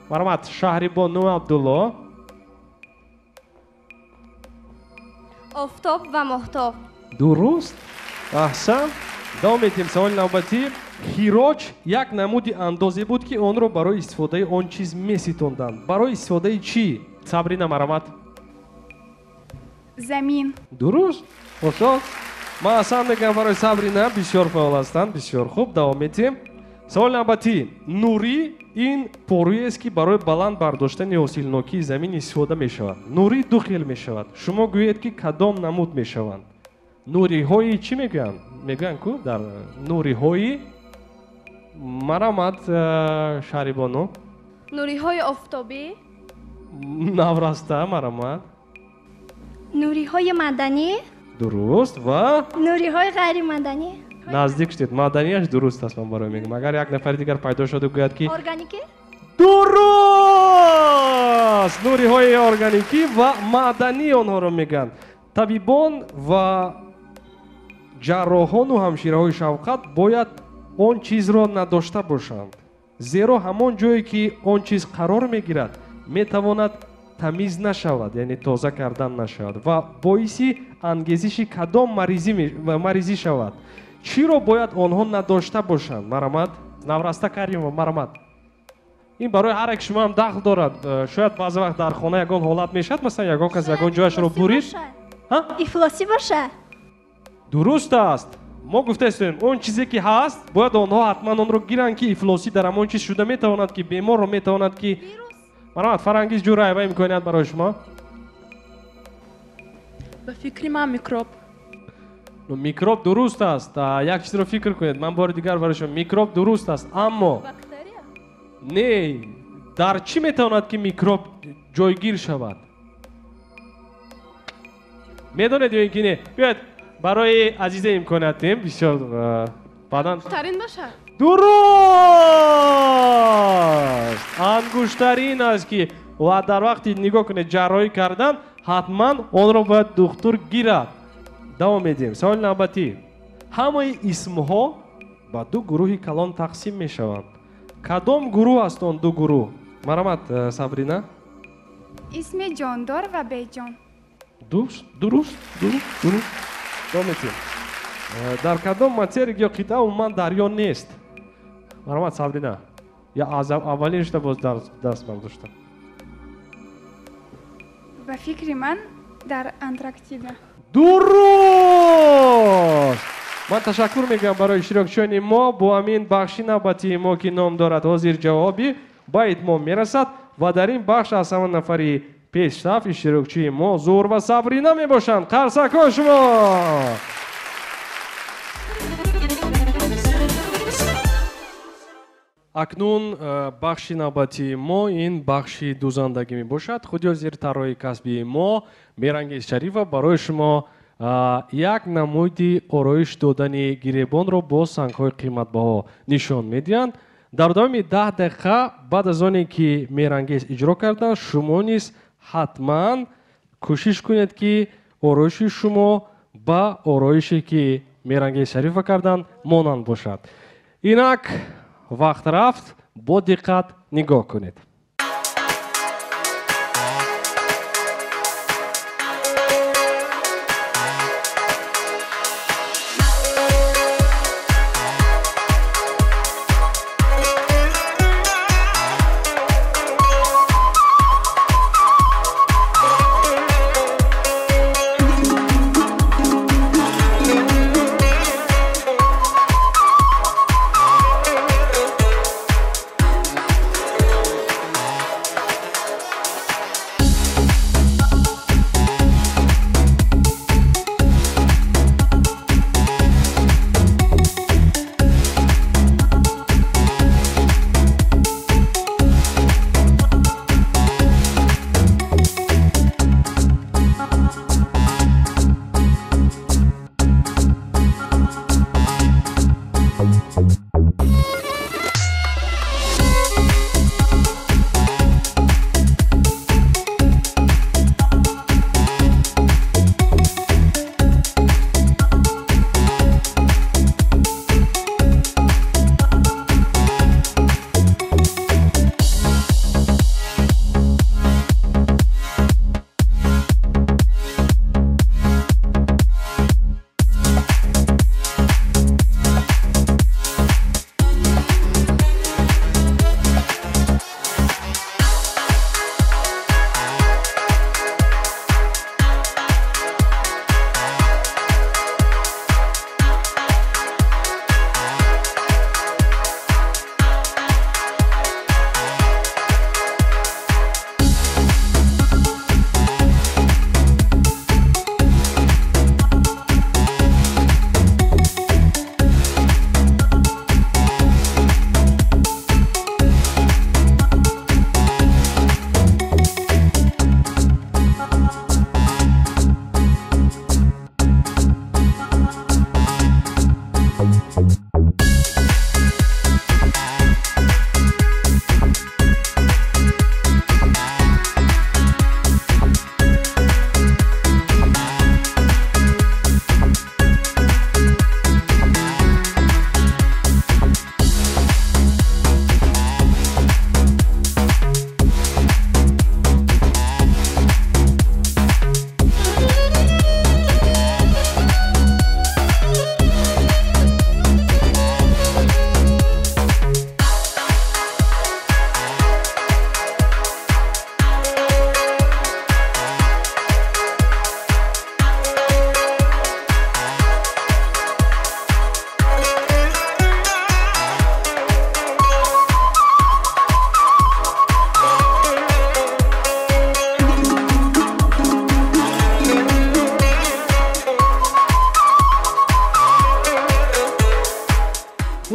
Марҳамат, Шаҳрибону Абдулло. Офтоб ва моҳтоб. Дуруст, аҳсан. Давом медиҳем. Саволи навбатӣ. Хироҷ як намуди андозе буд, ки онро барои истифодаи он чиз меситонданд. Барои истифодаи чӣ? Сабрина, марҳамат. Замин. Дуруст, осон. Ман аҳсан мегӯям барои Сабрина, бисёр фаъол ҳастанд, бисёр хуб. Давом медиҳем. Саволи навбатӣ. Нурӣ ин порӯест, ки барои баланд бардоштани ҳосилнокии замин истифода мешавад. Нурӣ ду хел мешавад. Шумо гӯед, ки кадом намуд мешаванд? Нуриҳои чӣ мегӯянд? Мегӯянд ку дар нуриҳои. Марҳамат, Шаҳрибону. Нуриҳои офтобӣ. Навраста, марҳамат. Нуриҳои маданӣ. Дуруст. Ва нуриҳои ғайримаданӣ. Наздик шудед. Маданияш дуруст аст, ман барои мегӯям. Агар як нафари дигар пайдо шуду гӯяд, ки органикӣ. Дуруст! Нуриҳои органикӣ ва маданӣ онҳоро мегӯянд. Табибон ва ҷарроҳону ҳамшираҳои шавқат бояд он чизро надошта бошанд, зеро ҳамон ҷое ки он чиз қарор мегирад, метавонад тамиз нашавад, яъне тоза кардан нашавад ва боиси ангезиши кадом маризӣ шавад. Чиро бояд онҳо надошта бошанд? Марҳамат, Навраста Каримова, марҳамат. Ин барои ҳар як шумо ҳам дахл дорад. Шояд баъзе вақт дар хона ягон ҳолат мешавад, масалан ягон кас ягон ҷояшро бурид. Ифлосӣ бошад. Дуруст аст. Мо гуфтаистем, он чизе ки ҳаст, бояд онҳо ҳатман онро гиранд, ки ифлосӣ дар ҳамон чиз шуда метавонад, ки беморро метавонад, ки. Марҳамат, Фарангиз Ҷураева, имконият барои шумо. Ба фикри ман микроб. Микроб дуруст аст. Як чизро фикр кунед, ман бори дигар барои шумо. Микроб дуруст аст, аммо не, дар чӣ метавонад ки микроб ҷойгир шавад? Медонед ё ин ки не? Биёед барои азиза имконият диҳем, бисёр баъдан. Ангуштарин бошад. Дуруст! Ангуштарин аст, ки ва дар вақти нигоҳ кунед ҷарроҳӣ кардан, ҳатман онро бояд духтур гирад. Давом медиҳем. Саволи навбатӣ. Ҳамаи исмҳо ба ду гурӯҳи калон тақсим мешаванд. Кадом гурӯҳ аст он ду гурӯҳ? Марҳамат, Сабрина. Исми ҷондор ва беҷон. Дуруст, дуруст, дуруст, дуруст. Давом медиҳем. Дар кадом материк ё қитъа умуман дарё нест? Марҳамат, Сабрина. Я аз аввалин шуда боз даст бардоштам. Ба фикри ман дар Антарктида. Дуруст! Ман ташаккур мегӯям барои иштирокчиёни мо. Бо ҳамин бахши навбатии мо, ки ном дорад ҳозир ҷавобӣ, ба итмом мерасад ва дар ин бахш аз ҳама нафари пешсаф иштирокчии мо Зуҳур ва Сабрина мебошанд. Қарсакҳо шумо! Акнун бахши навбатии мо ин бахши дузандагӣ мебошад. Худи ҳозир тарроҳи касбии мо Мерангиз Шарифова барои шумо як намуди ороиш додани гиребонро бо сангҳои қиматбаҳо нишон медиҳанд. Дар давоми 10 дақиқа баъд аз оне ки Мерангиз иҷро карданд, шумо низ ҳатман кӯшиш кунед, ки ороиши шумо ба ороише ки Мерангиз Шарифова карданд монанд бошад. Инак вақт рафт, бо диққат нигоҳ кунед.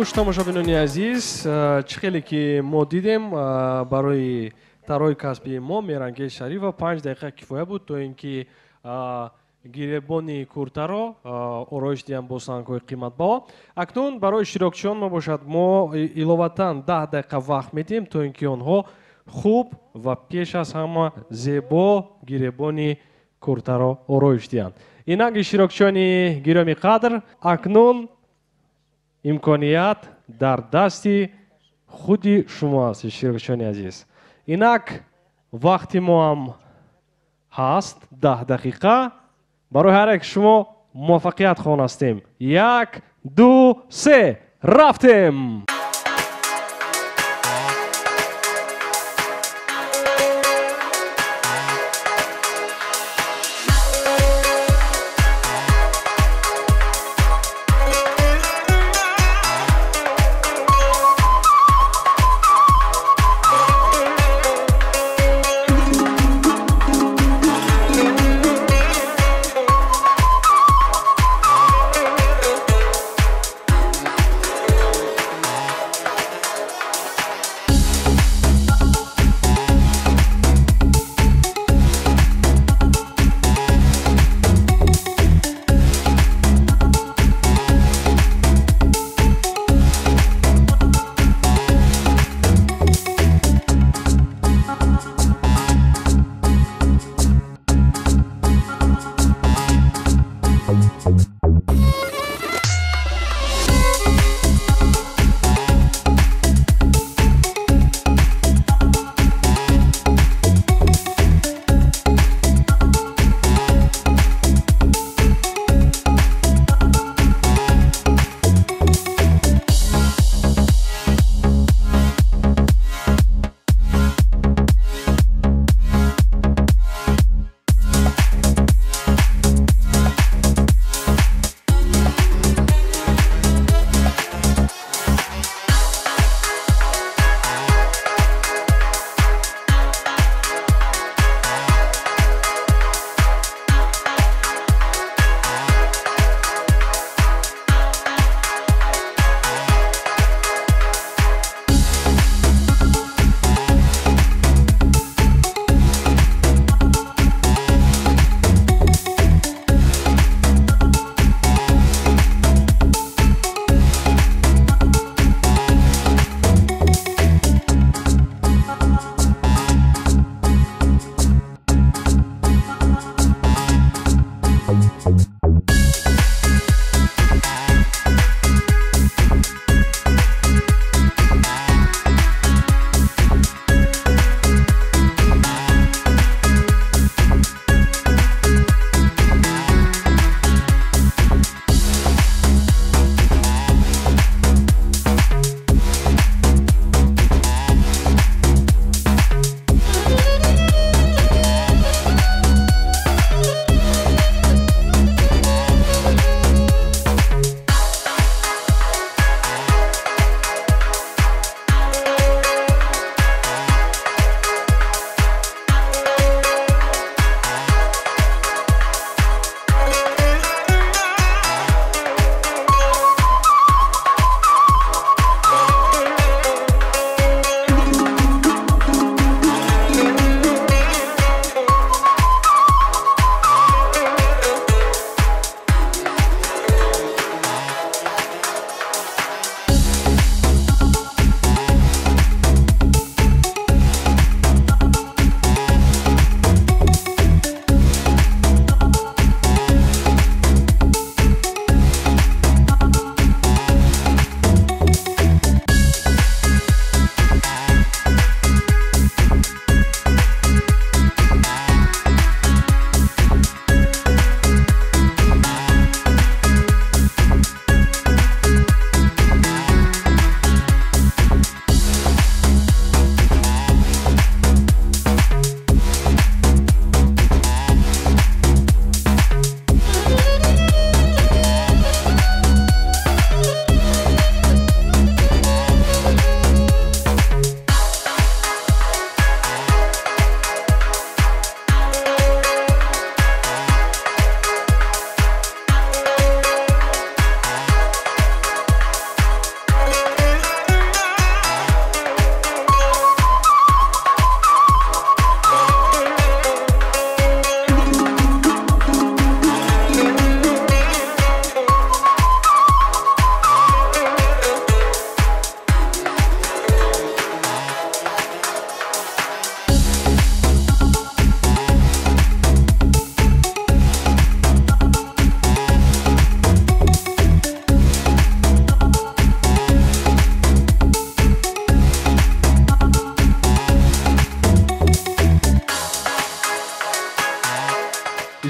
Хуш, тамошобинони азиз, чӣ хеле ки мо дидем, барои тарроҳи касбии мо Меҳрангез Шарифова 5 дақиқа кифоя буд, то ин ки гиребони куртаро ороиш диҳам бо сангҳои қиматбаҳо. Акнун барои иштирокчиён мо бошад, мо иловатан 10 дақиқа вақт медиҳем, то ин ки онҳо хуб ва пеш аз ҳама зебо гиребони куртаро ороиш диҳанд. Инак, иштирокчиёни гиромӣ қадр, акнун имконият дар дасти худи шумо аст, иштирокчиёни азиз. Инак вақти мо ҳам ҳаст 10 дақиқа. Барои ҳар як шумо муваффақият хоҳон ҳастем. 1, 2, 3, рафтем!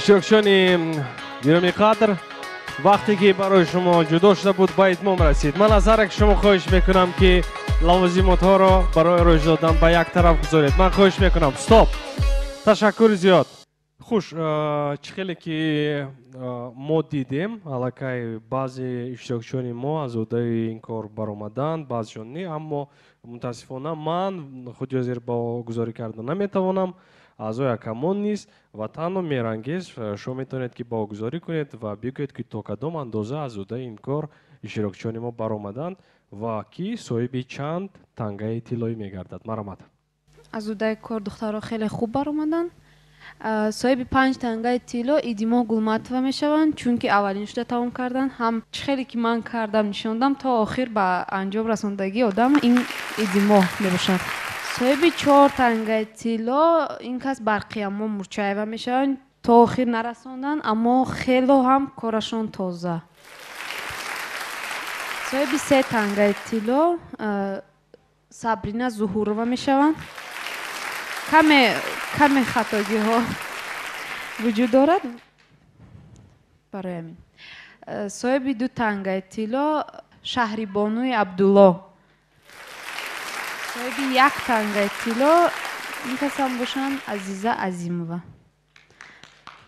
Иштирокчиёни гиромиқадр, вақте ки барои шумо ҷудо шуда буд, ба итмом расид. Ман аз ҳар як шумо хоҳиш мекунам, ки лавозимотҳоро барои ороиш додан ба як тараф гузоред. Ман хоҳиш мекунам. Стоп! Ташаккури зиёд. Хуш, чӣ хеле ки мо дидем, аллакай баъзе иштирокчиёни мо аз ӯҳдаи ин кор баромаданд, баъзешон не, аммо мутаассифона ман худи ҳозир баҳогузорӣ карда наметавонам. Аъзои ҳакамон низ ва танҳо Меҳрангез, шумо метавонед ки баҳогузорӣ кунед ва бигӯед, ки то кадом андоза аз ӯҳдаи ин кор иштирокчиёни мо баромаданд ва ки соҳиби чанд тангаи тиллоӣ мегардад. Марҳамат. Аз ӯҳдаи кор духтарҳо хеле хуб баромаданд. Соҳиби 5 тангаи тилло Идимо Гулматова мешаванд, чунки аввалин шуда тамом карданд. Ҳам чӣ хеле ки ман кардам нишондам, то охир ба анҷом расондагии одам ин Идимо мебошад. Соҳиби 4 тангаи тилло ин кас Барқиямо Мурчаева мешаванд. То охир нарасонданд, аммо хело ҳам корашон тоза. Соҳиби 3 тангаи тилло Сабрина Зуҳурова мешаванд. Каме хатогиҳо вуҷуд дорад барои ҳамин. Соҳиби 2 тангаи тилло Шаҳрибонуи Абдулло. Соҳиби 1 тангаи тилло ин касам бошанд Азиза Азимова.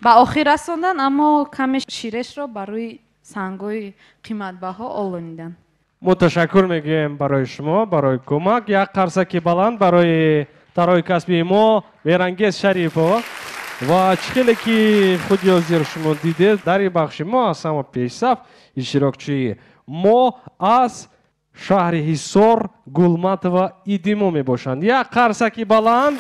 Ба охир расонданд, аммо каме ширешро барои сангҳои қиматбаҳо олониданд. Мо ташаккур мегӯем барои шумо, барои кӯмак. Як қарсаки баланд барои тарои касбии мо Меҳрангез Шарипова. Ва чӣ хеле ки худи ҳозир шумо дидед, дар ин бахши мо аз ҳама пешсаф иштирокчии мо аз шаҳри Ҳисор Гулматова Идимо мебошанд. Як қарсаки баланд.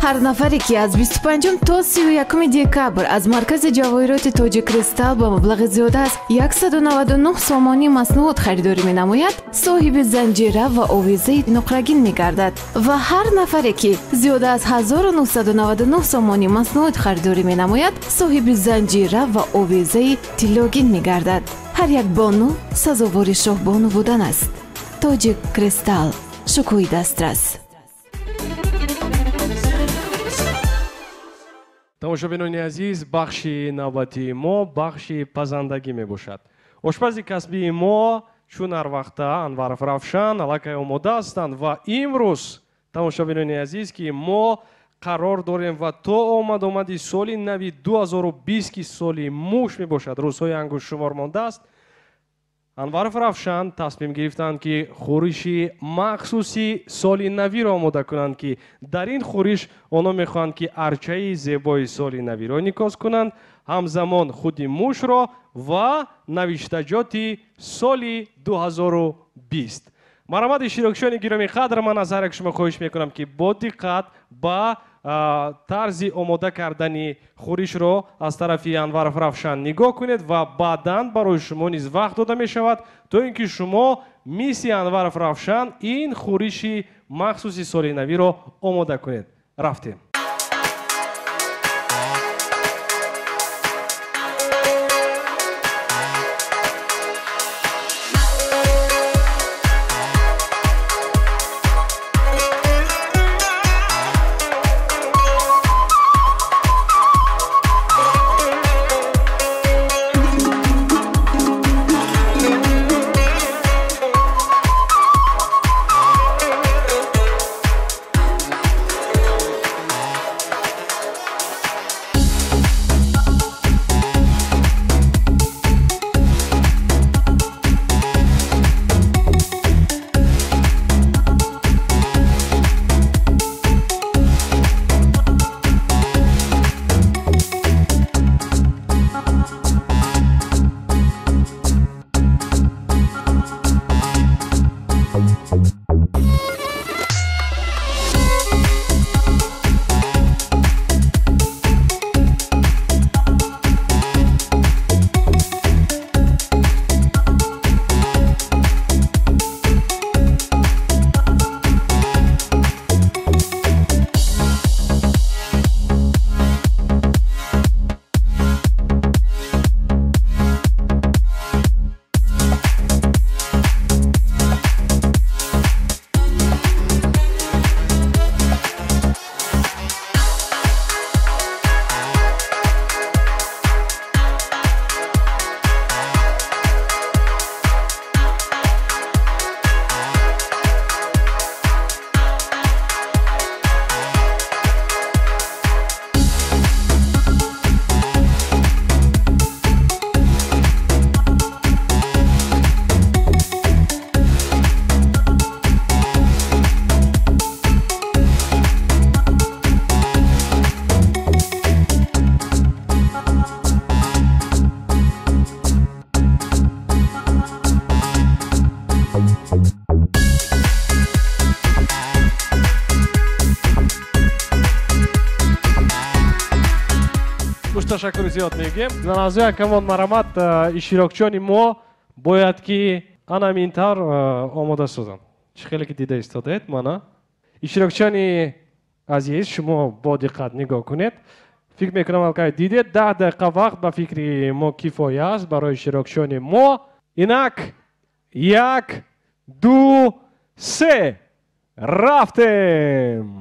Ҳар нафаре ки аз 25 то 31 декабр аз маркази ҷавоҳироти Тоҷик Кристалл ба маблағи зиёда аз 199 сомонӣ маснуот харидорӣ менамояд, соҳиби занҷира ва овезаи нуқрагин мегардад. Ва ҳар нафаре ки зиёда аз 1999 сомонӣ маснуот харидорӣ менамояд, соҳиби занҷира ва овезаи тиллогин мегардад. Ҳар як бону сазовори шоҳбону будан аст. Тоҷик Кристалл, шукӯҳи дастрас. Тамошобинони азиз, бахши навбатии мо бахши пазандагӣ мебошад. Ошпази касбии мо чун ҳар вақта Анваров Равшан аллакай омода ҳастанд ва имрӯз, тамошобинони азиз, ки мо қарор дорем ва то омад-омади соли нави 2020, ки соли муш мебошад, рӯзҳои ангуштшумор мондааст, Анваров Равшан тасмим гирифтанд, ки хӯриши махсуси соли навиро омода кунанд, ки дар ин хӯриш онҳо мехоҳанд, ки арчаи зебои соли навиро инъикос кунанд, ҳамзамон худи мушро ва навиштаҷоти соли 2020. Марҳамат, иштирокчиёни гиромиқадр, ман аз ҳар як шумо хоҳиш мекунам, ки бо диққат ба тарзи омода кардани хӯришро аз тарафи Анваров Равшан нигоҳ кунед ва баъдан барои шумо низ вақт дода мешавад, то ин ки шумо мисли Анваров Равшан ин хӯриши махсуси соли навиро омода кунед. Рафтем. Хуш, ташаккури зиёд мегӯем. Аъзои ҳакамон, марҳамат, иштирокчиёни мо бояд ки ана ҳамин тавр омода созанд. Чӣ хеле ки дида истодаед, мана. Иштирокчиёни азиз, шумо бо диққат нигоҳ кунед. Фикр мекунам, аллакай дидед, 10 дақиқа вақт ба фикри мо кифоя аст барои иштирокчиёни мо. Инак, 1, 2, 3, рафтем!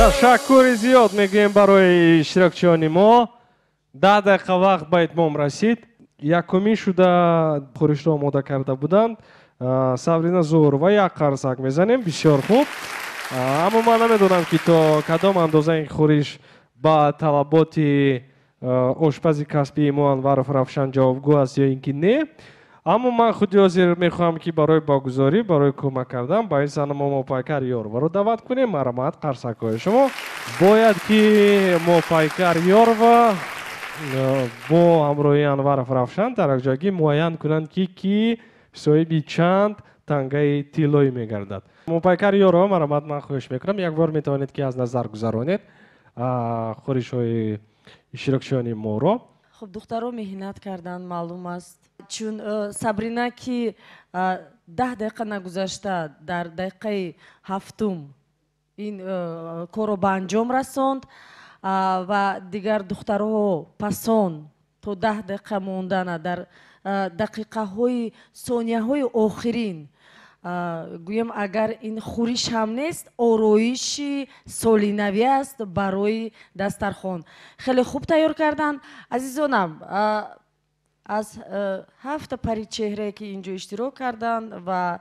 Ташаккури зиёд мегӯем барои иштирокчиёни мо. 10 дақиқа вақт ба итмом расид. Якумин шуда хӯришро омода карда буданд Сабрина Зуҳурова. Як қарсак мезанем. Бисёр хуб. Аммо ман намедонам, ки то кадом андоза ин хӯриш ба талаботи ошпази касбии мо Анваров Равшан ҷавобгӯ аст ё ин ки не. Аммо ман худи ҳозир мехоҳам, ки барои богузорӣ, барои кӯмак кардан ба ин сана мо Мопайкар Ёрваро даъват кунем. Марҳамат, қарсакҳои шумо. Бояд ки Мопайкар Ёрва бо ҳамроҳии Анваров Равшан дар якҷоягӣ муайян кунанд, ки ки соҳиби чанд тангаи тиллоӣ мегардад. Мопайкар Ёрва, марҳамат, ман хоҳиш мекунам, як бор метавонед, ки аз назар гузаронед хӯришҳои Иштирокчиёни моро. Хуб, духтаро меҳнат карданд, маълум аст. Чун Сабрина ки 10 дақиқа нагузашта дар дақиқаи ҳафтум ин корро ба анҷом расонд ва дигар духтарҳо пасон то 10 дақиқа мондана дар дақиқаҳои сонияҳои охирин, гӯем агар ин хӯриш ҳам нест, ороиши солинавӣ аст барои дастархон. Хеле хуб тайёр карданд. Азизонам, аз 7 паричеҳрае ки инҷо иштирок карданд ва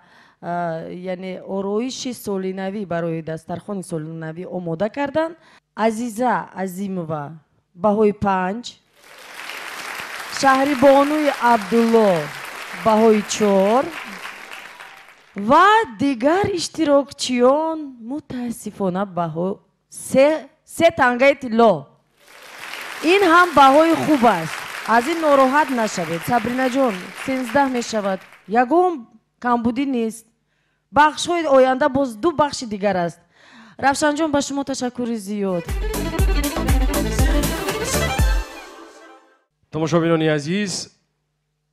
яъне ороиши солинавӣ барои дастархони солинавӣ омода карданд, Азиза Азимова баҳои 5, Шаҳрибонуи Абдулло баҳои 4 ва дигар иштирокчиён мутаассифона баҳо 3 тангаи тилло. Ин ҳам баҳои хуб аст. Аз ин нороҳат нашавед. Сабринаҷон, 13 мешавад. Ягон камбудӣ нест. Бахшҳои оянда боз 2 бахши дигар аст. Равшанҷон, ба шумо ташаккури зиёд. Тамошобинони азиз,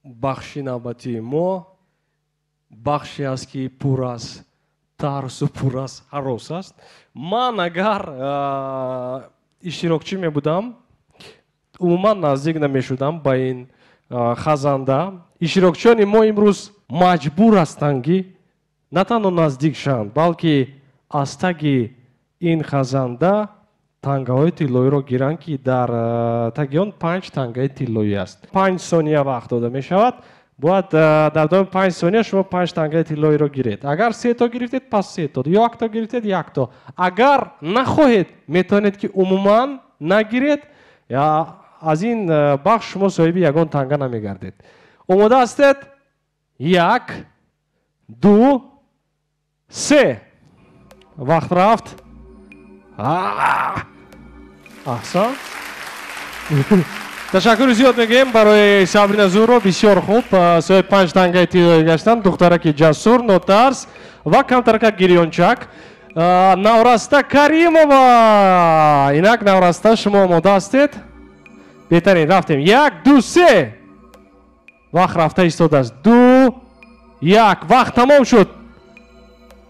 бахши навбатии мо бахше аст ки пур аз тарсу пур аз ҳарос аст. Ман агар иштирокчӣ мебудам, умуман наздик намешудам ба ин хазанда. Иштирокчиёни мо имрӯз маҷбур ҳастанд ки на танҳо наздик шаванд, балки аз таги ин хазанда тангаҳои тиллоиро гиранд, ки дар таги он 5 тангаи тиллоӣ аст. 5 сония вақт дода мешавад. Бояд дар давоми 5 сония шумо 5 тангаи тиллоиро гиред. Агар 3 то гирифтед, пас 3 то, 1 то гирифтед, 1 то. Агар нахоҳед, метавонед ки умуман нагиред. Аз ин бахш шумо соҳиби ягон танга намегардед. Омода ҳастед? 1, 2, 3. Вақт рафт. Аҳсан. Ташаккури зиёд мегӯем барои Сабрина Зуро. Бисёр хуб, соҳиби 5 тангаи тиллоӣ гаштанд. Духтараки ҷасур, нотарс ва камтарака гирёнчак. Навраста Каримова. Инак, Навраста, шумо омода ҳастед? Беҳтарин, рафтем. 1, 2, 3. Вақт рафта истодааст. 2, 1. Вақт тамом шуд.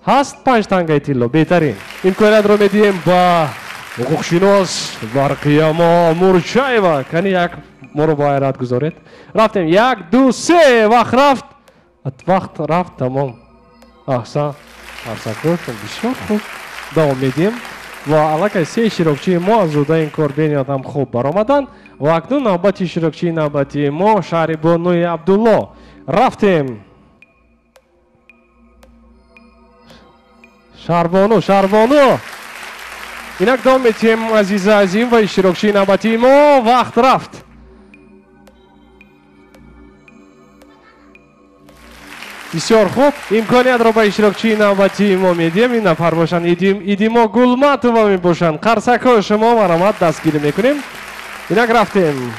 Ҳаст 5 тангаи тилло. Беҳтарин. Имкониятро медиҳем ба ҳуқуқшинос Барқиямо Мурчаева. Кани як моро ба ҳайрат гузоред. Рафтем. 1, 2, 3. Вақт рафт. Вақт рафт, тамом. Аҳсан. Қарсакҳоятон бисёр хуб. Давом медиҳем. Ва аллакай 3 иштирокчии мо аз зудаи ин кор бениҳоят ҳам хуб баромаданд. Ва акнун навбати иштирокчии навбатии мо Шаҳрибонуи Абдулло. Рафтем. Шаҳрбону, Шаҳрбону. Инак давом медиҳем Азиза Азим ва иштирокчии навбатии мо. Вақт рафт. Бисёр хуб. Имкониятро ба иштирокчии навбатии мо медиҳем. Ин нафар бошанд Идимо Гулматова мебошанд. Қарсакҳои шумо маромад дастгирӣ мекунем. Инак рафтем.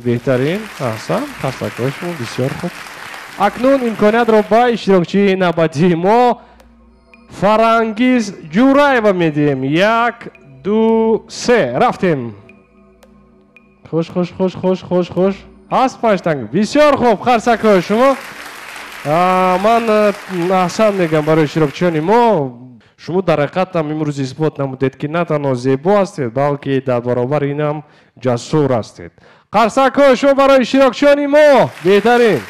Беҳтарин. Аҳсан. Қарсакҳои шумо бисёр хуб. Акнун имкониятро ба иштирокчии навбатии мо Фарангиз Ҷураева медиҳем. 1, 2, 3. Рафтем. Хуш, хуш, хуш, хуш, хуш, хуш. Ҳаст 5 танга. Бисёр хуб. Қарсакҳои шумо. Ман аҳсан мегӯям барои иштирокчиёни мо. Шумо дар ҳақиқат ҳам имрӯз исбот намудед, ки на танҳо зебо ҳастед, балки дар баробари ин ҳам ҷасур ҳастед. Қарсакҳои шумо барои иштирокчиёни мо. Беҳтарин.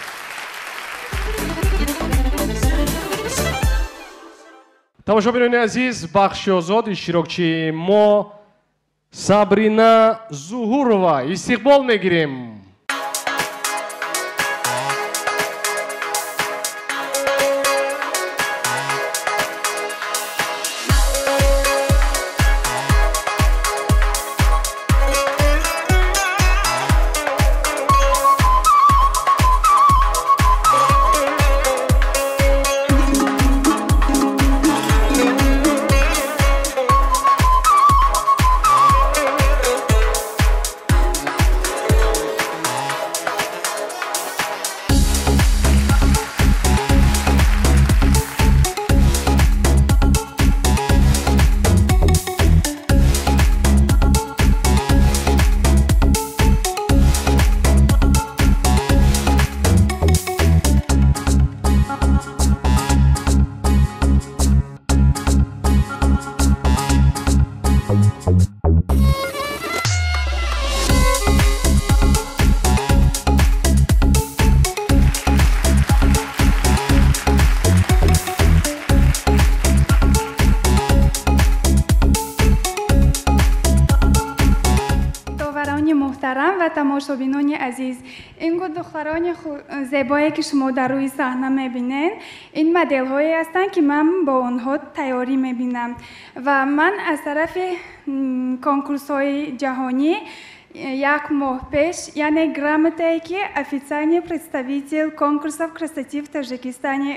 Тамошобинони азиз, бахши озод иштирокчии мо Сабрина Зуҳурова. Истиқбол мегирем. Доварони муҳтарам ва тамошобинони азиз, ин духтарони зебое ки шумо дар рӯи саҳна мебинед, ин моделҳое ҳастанд, ки ман бо онҳо тайёрӣ мебинам ва ман аз тарафи конкурсҳои ҷаҳонӣ як моҳ пеш, яъне грамотае ки официальный представитель конкурсов красоты в Таджикистане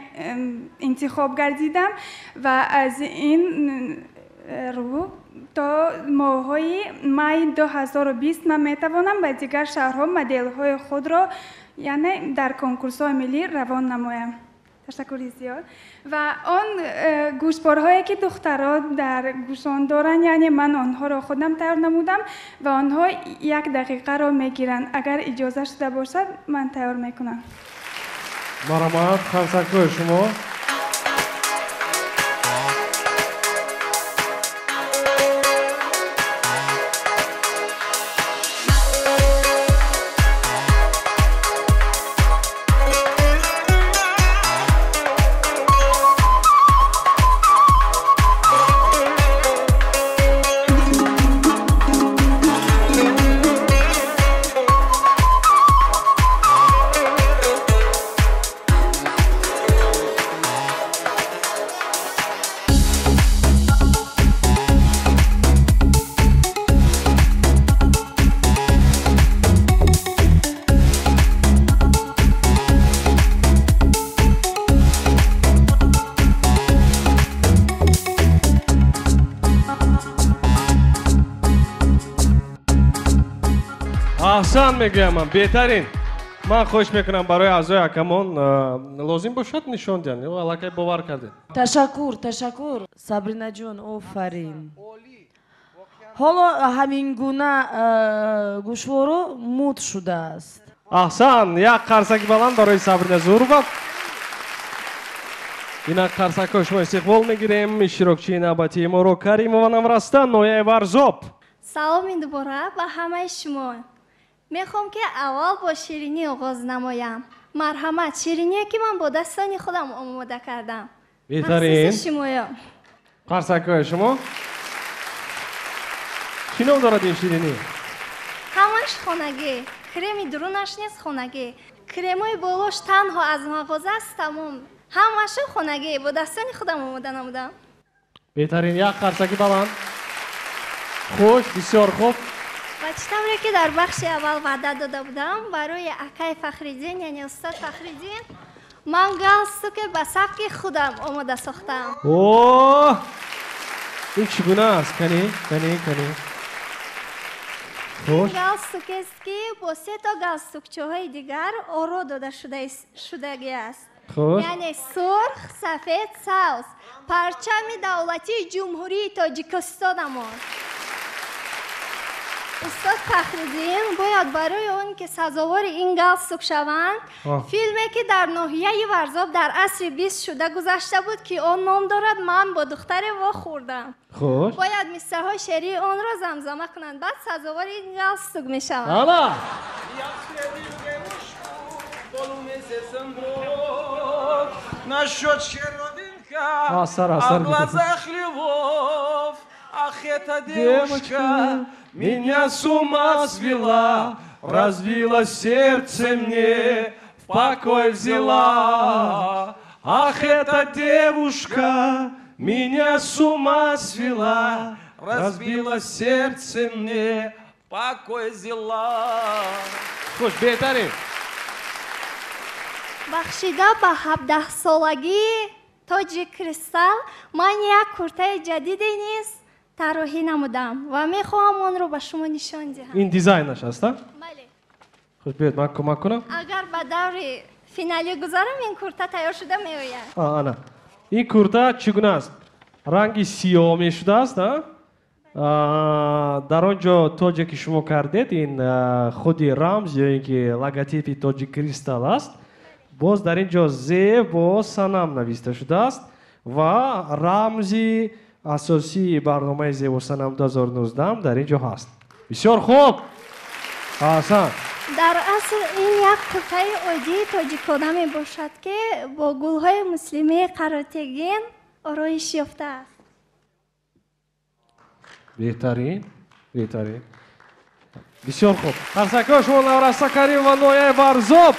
интихоб гардидам ва аз ин рӯ то моҳҳои майи 2020 ман метавонам ба дигар шаҳрҳо моделҳои худро, яъне дар конкурсҳои миллӣ равон намоям. Ташаккури зиёд. Ва он гӯшборҳое ки духтаро дар гӯшон доранд, яъне ман онҳоро худам тайёр намудам ва онҳо як дақиқаро мегиранд. Агар иҷоза шуда бошад, ман тайёр мекунам. Марҳамат, қарсакҳои шумо. Аҳсан мегӯям ман, беҳтарин. Ман хоҳиш мекунам барои аъзои ҳакамон лозим бошад нишон диҳанд. Ё аллакай бовар кардед? Ташаккур, ташаккур. Сабринаҷон, офарин. Ҳоло ҳамин гуна гӯшворо муд шудааст. Аҳсан, як қарсаки баланд барои Сабрина Зурова. Инак қарсакҳои шумо истиқбол мегирем. Иштирокчии навбатии моро Каримова Наврастан, ноҳияи Варзоб. Саломи дубора ба ҳамаи шумо. Мехоҳам ки аввал бо ширинӣ оғоз намоям. Марҳамат, шириние ки ман бо дастони худам омода кардам. Беҳтарин. Махсуси шумоё. Қарсакҳои шумо. Чӣ ном дорад ин ширинӣ? Ҳамаш хонагӣ. Креми дурунаш нест хонагӣ. Кремои болош танҳо аз мағоза аст, тамом. Ҳамашу хонагӣ, бо дастони худам омода намудам. Беҳтарин, як қарсаки баланд. Хуш, бисёр хуб. Ва чӣ тавре ки дар бахши аввал ваъда дода будам, барои акай Фахриддин, яъне устод Фахриддин, ман галстуке ба сабки худам омода сохтам. О, ин чӣ гуна аст? Кани, кани, кани. Ин галстукест ки бо се то галстукчаҳои дигар оро дода шудагӣ аст. Яъне сурх, сафед, сабз. Парчами давлатии Ҷумҳурии Тоҷикистонамон. Устод Фахриддин бояд барои он ки сазовори ин галстук шаванд, филме ки дар ноҳияи Варзоб дар асри 20 шуда гузашта буд, ки он ном дорад «Ман бо духтаре вохӯрдам», бояд мисраҳои шеърии онро замзама кунанд, баъд сазовори ин галстук мешаванд. Ала! А в глазах львов, ах, эта девушка меня с ума свела, разбила сердце мне, в покой взяла. Ах, эта девушка меня с ума свела, разбила сердце мне, в покой взяла. Хуш, беҳтарин. Бахшида ба 17-солагии Тоҷик Кристал ман як куртаи ҷадиде низ тарроҳӣ намудам ва мехоҳам онро ба шумо нишон диҳам. Ин дизайнаш аст, а? Бале. Хуш, биёед ман кӯмак кунам. Агар ба даври финалӣ гузарам, ин курта тайёр шуда меояд. Ана. Ин курта чӣ гуна аст? Ранги сиёҳ мешудааст, а? Дар он ҷо тоҷе ки шумо кардед, ин худи рамз ё ин ки логотипи Тоҷик Кристал аст. Боз дар ин ҷо зебо санам нависта шудааст ва рамзи асосии барномаи Зебосанам 2019 дар ин ҷо ҳаст. Бисёр хуб. Аҳсан. Дар асл ин як куртаи оддии тоҷикона мебошад, ки бо гулҳои муслимии қаротегин ороиш ёфтааст. Беҳтарин, беҳтарин. Бисёр хуб. Қарсакҳо шумо Навраса Карим ва Нояи Варзоб.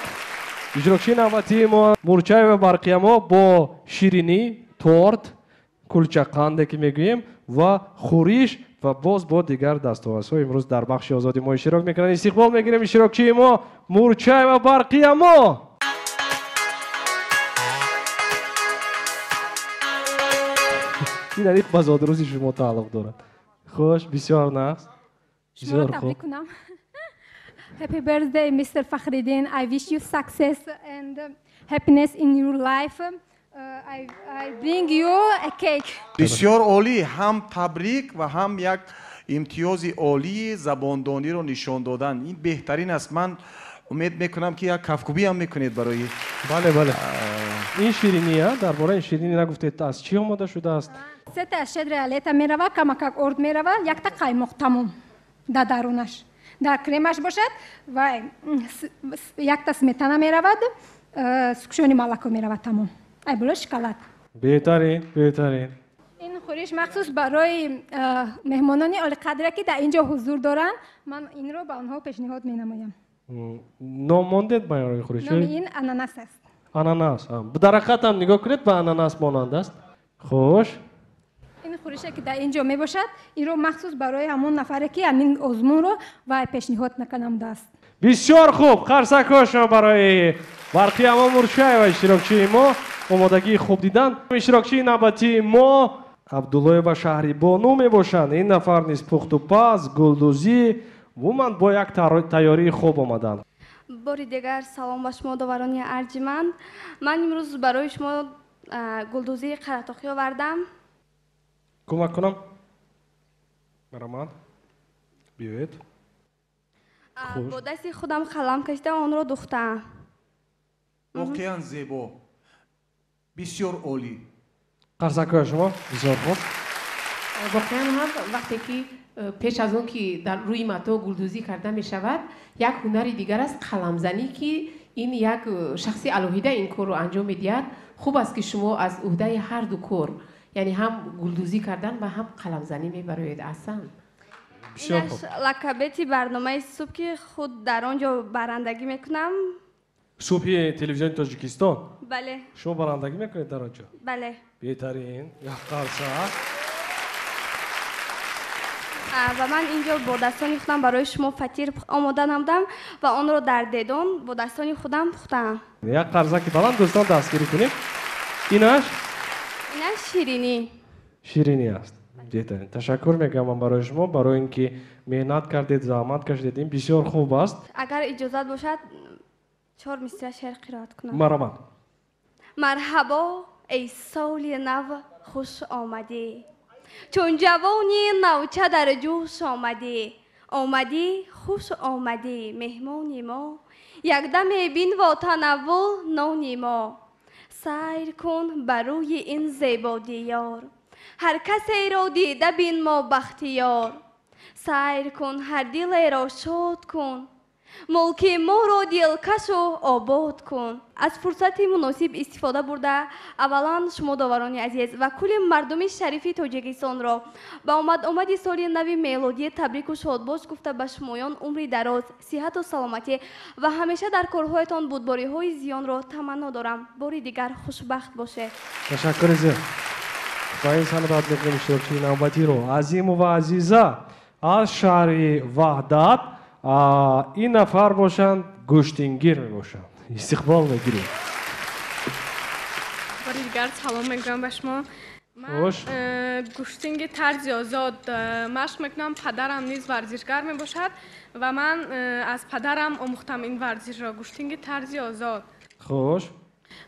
Иштирокчии навбатии мо Мурчаева Барқиямо бо ширинӣ, торт, кулчақанде ки мегӯем ва хӯриш ва боз бо дигар дастовардҳо имрӯз дар бахши озоди мо иштирок мекунанд. Истиқбол мегирем иштирокчии мо Мурчаева Барқиямо. Ин аниқ ба зодрӯзи шумо тааллуқ дорад. Хуш, бисёр нағз. Шуморо табрик кунам. Happy birthday, Mr. Fakhriddin. I wish you success and happiness in your life. I bring you a cake. Бисёр олӣ, ҳам табрик ва ҳам як имтиёзи олии забондониро нишон додан. Ин беҳтарин аст. Ман умед мекунам, ки як кафкӯбӣ ҳам мекунед барои. Бале, бале. Ин ширинӣ, дар бораи ин ширинӣ нагуфтед, аз чӣ омода шудааст? Сета щедрое лето мерава, камакак орд мерава, якта қаймоқ тамом дар дарунаш. Дар кремаш бошад ва якта сметана меравад, сукшони малако меравад тамом. Ай боло шоколад. Беҳтарин, беҳтарин. Ин хӯриш махсус барои меҳмонони олиқадре, ки дар ин ҷо ҳузур доранд, ман инро ба онҳо пешниҳод менамоям. Ном мондед барои хӯриш? Номи ин ананас аст. Ананас. Дар ҳақиқат ҳам нигоҳ кунед, ба ананас монанд аст. Хуш. Ин хӯрише, ки дар ин ҷо мебошад, инро махсус барои ҳамон нафаре, ки ҳамин озмунро вай пешниҳод накардааст. Бисёр хуб. Қарсакҳо шумо барои Барқиямо Мурчаева, иштирокчии мо, омодагии хуб дидан. Иштирокчии навбатии мо Абдуллоева Шаҳрибону мебошанд. Ин нафар низ пухтупаз, гулдӯзӣ, умуман бо як тайёрии хуб омаданд. Бори дигар салом ба шумо, доварони арҷманд. Ман имрӯз барои шумо гулдӯзии қаратоқӣ овардам. Кӯмак кунам? Марамад, биёед. Бо дасти худам қалам кашида онро духтаам. Воқеан зебо, бисёр олӣ. Қарсакҳои шумо бисёр хуб. Воқеан ҳам вақте ки пеш аз он ки дар рӯи матоъ гулдӯзӣ карда мешавад, як ҳунари дигар аст қаламзанӣ, ки ин як шахси алоҳида ин корро анҷом медиҳад. Хуб аст, ки шумо аз уҳдаи ҳар ду кор, яъне ҳам гулдӯзӣ кардан ва ҳам қаламзанӣ мебароед. Аҳсан. Инаш лакабети барномаи субҳ, ки худ дар он ҷо барандагӣ мекунам. Субҳи телевизиони Тоҷикистон? Бале. Шумо барандагӣ мекунед дар он ҷо? Бале. Беҳтарин, як қарсак. Ва ман инҷо бо дастони худам барои шумо фатир омода намудам ва онро дар дедон бо дастони худам пухтам. Як қарсаки баланд дӯстон дастгирӣ кунем. Инаш? Инаш ширинӣ. Ширинӣ аст. Беҳтарин. Ташаккур мегӯям ман барои шумо, барои ин ки меҳнат кардед, заҳмат кашидед. Ин бисёр хуб аст. Агар иҷозат бошад, 4 мисра шеър қироат кунам. Марҳамат. Марҳабо, эй соли нав, хуш омадӣ. Чун ҷавони навча дар ҷӯш омадӣ, омадӣ, хуш омадӣ, меҳмони мо. Якдаме бинво танаввул нони мо. Сайр кун ба рӯи ин зебо диёр, ҳар касеро дида бин мо бахтиёр. Сайр кун, ҳар дилеро шод кун, мулки моро дилкашу обод кун. Аз фурсати муносиб истифода бурда, аввалан шумо доварони азиз ва кулли мардуми шарифи Тоҷикистонро ба омад-омади соли нави мелодӣ табрику шодбош гуфта, ба шумоён умри дароз, сиҳату саломатӣ ва ҳамеша дар корҳоятон будбориҳои зиёнро таманно дорам. Бори дигар хушбахт бошед. Ташаккури зиёд. Ба ин сана даъват мекунем иштирокчии навбатиро Азимова Азиза аз шаҳри Ваҳдат. Ин нафар бошанд, гӯштингир мебошанд. Истиқбол мегирем. Бори дигар салом мегӯям ба шумо. Ман гӯштинги тарзи озод машқ мекунам. Падарам низ варзишгар мебошад ва ман аз падарам омӯхтам ин варзишро, гӯштинги тарзи озод. Хуш.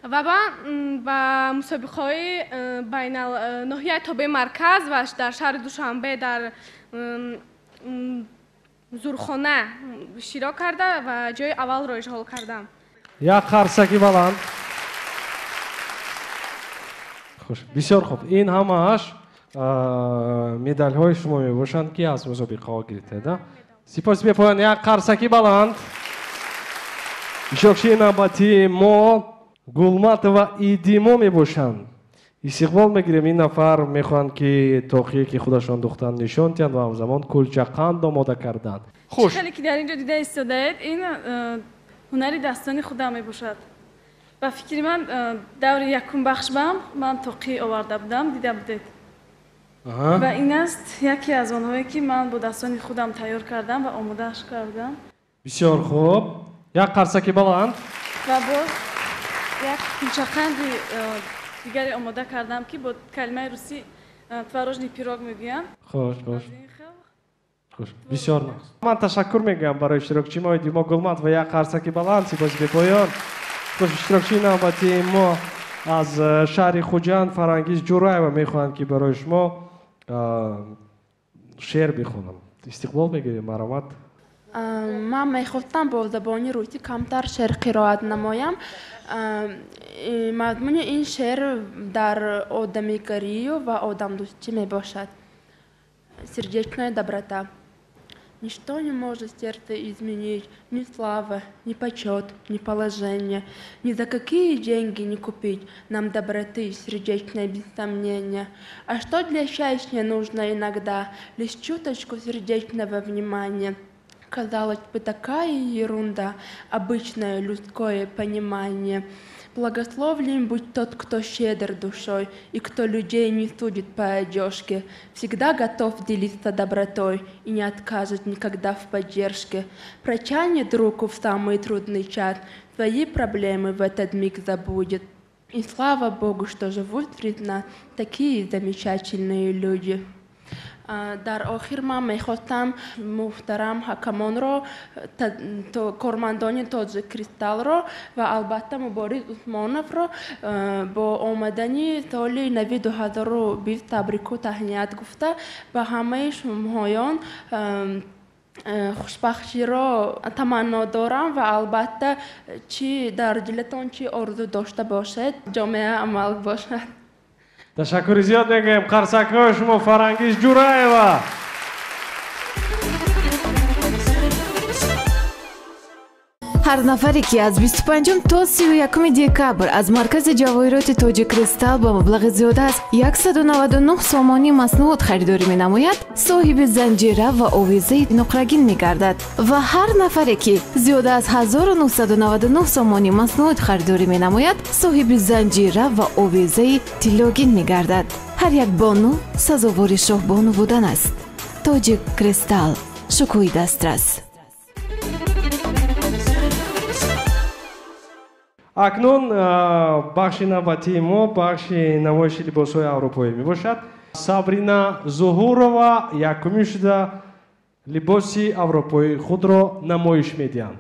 Ва ман ба мусобиқаҳои байнал ноҳияи тобеи марказ ва дар шаҳри Душанбе дар зурхона иштирок карда ва ҷои аввалро ишғол кардам. Як қарсаки баланд. Хуш, бисёр хуб. Ин ҳамааш медалҳои шумо мебошанд, ки аз мусобиқаҳо гирифтед. Сипоси бепоён. Як қарсаки баланд. Иштирокчии навбатии мо Гулматова Идимо мебошанд. Истиқбол мегирем. Ин нафар мехоҳанд ки тоқие ки худашон духтан нишон диҳанд ва ҳамзамон кулчақанд омода карданд. Хуш. Хеле ки дар инҷо дида истодаед, ин ҳунари дастони худам мебошад. Ба фикри ман даври якум бахш бам ман тоқӣ оварда будам, дида будед. Ва ин аст яке аз онҳое ки ман бо дастони худам тайёр кардам ва омодааш кардам. Бисёр хуб. Як қарсаки баланд. Ва боз як кулчақанди дигаре омода кардам ки бо калимаи русӣ творожный пирог мегӯянд. Хуш, хуш. Хуш. Бисёр нағз. Ман ташаккур мегӯям барои иштирокчии мо Димо Гулмат ва як қарсаки баланд сипоси бепоён. Хуш, иштирокчии навбатии мо аз шаҳри Хуҷанд Фарангиз Ҷураева мехоҳанд ки барои шумо шеър бихонам. Истиқбол мегирем, марҳамат. Ман мехостам бо забони русӣ камтар шеър қироат намоям. Мазмуни ин шеър дар одамигарию ва одамдӯстӣ мебошад. Сердечная доброта. Ничто не может сердце изменить, ни слава, ни почет, ни положение. Ни за какие деньги не купить нам доброты сердечной без сомнения. А что для счастья нужно иногда? Лишь чуточку сердечного внимания. Казалось бы, такая ерунда, обычное людское понимание. Благословлен будь тот, кто щедр душой и кто людей не судит по одежке, всегда готов делиться добротой и не откажет никогда в поддержке. Протянет руку в самый трудный час, свои проблемы в этот миг забудет. И слава Богу, что живут среди нас такие замечательные люди. Дар охир ман мехостам муҳтарам ҳакамонро, кормандони Тоҷик Кристаллро ва албатта Мубориз Усмоновро бо омадани соли нави 2020 табрику таҳният гуфта, ба ҳамаи шумоён хушбахтиро таманно дорам ва албатта чӣ дар дилатон чӣ орзу дошта бошед, ҷомеа амал бошад. Ташаккури зиёд мегӯем. Қарсакҳои шумо Фарангиз Ҷураева. Ҳар нафаре ки аз 25 то 31 декабр аз маркази ҷавоҳироти Тоҷик Кристалл ба маблағи зиёда аз 199 сомонӣ маснуот харидорӣ менамояд, соҳиби занҷира ва овезаи нуқрагин мегардад. Ва ҳар нафаре ки зиёда аз 1999 сомонӣ маснуот харидорӣ менамояд, соҳиби занҷира ва овезаи тиллогин мегардад. Ҳар як бону сазовори шоҳбону будан аст. Тоҷик Кристалл, шукӯҳи дастрас. Акнун бахши навбатии мо бахши намоиши либосҳои аврупоӣ мебошад. Сабрина Зуҳурова якумин шуда либоси аврупоии худро намоиш медиҳанд.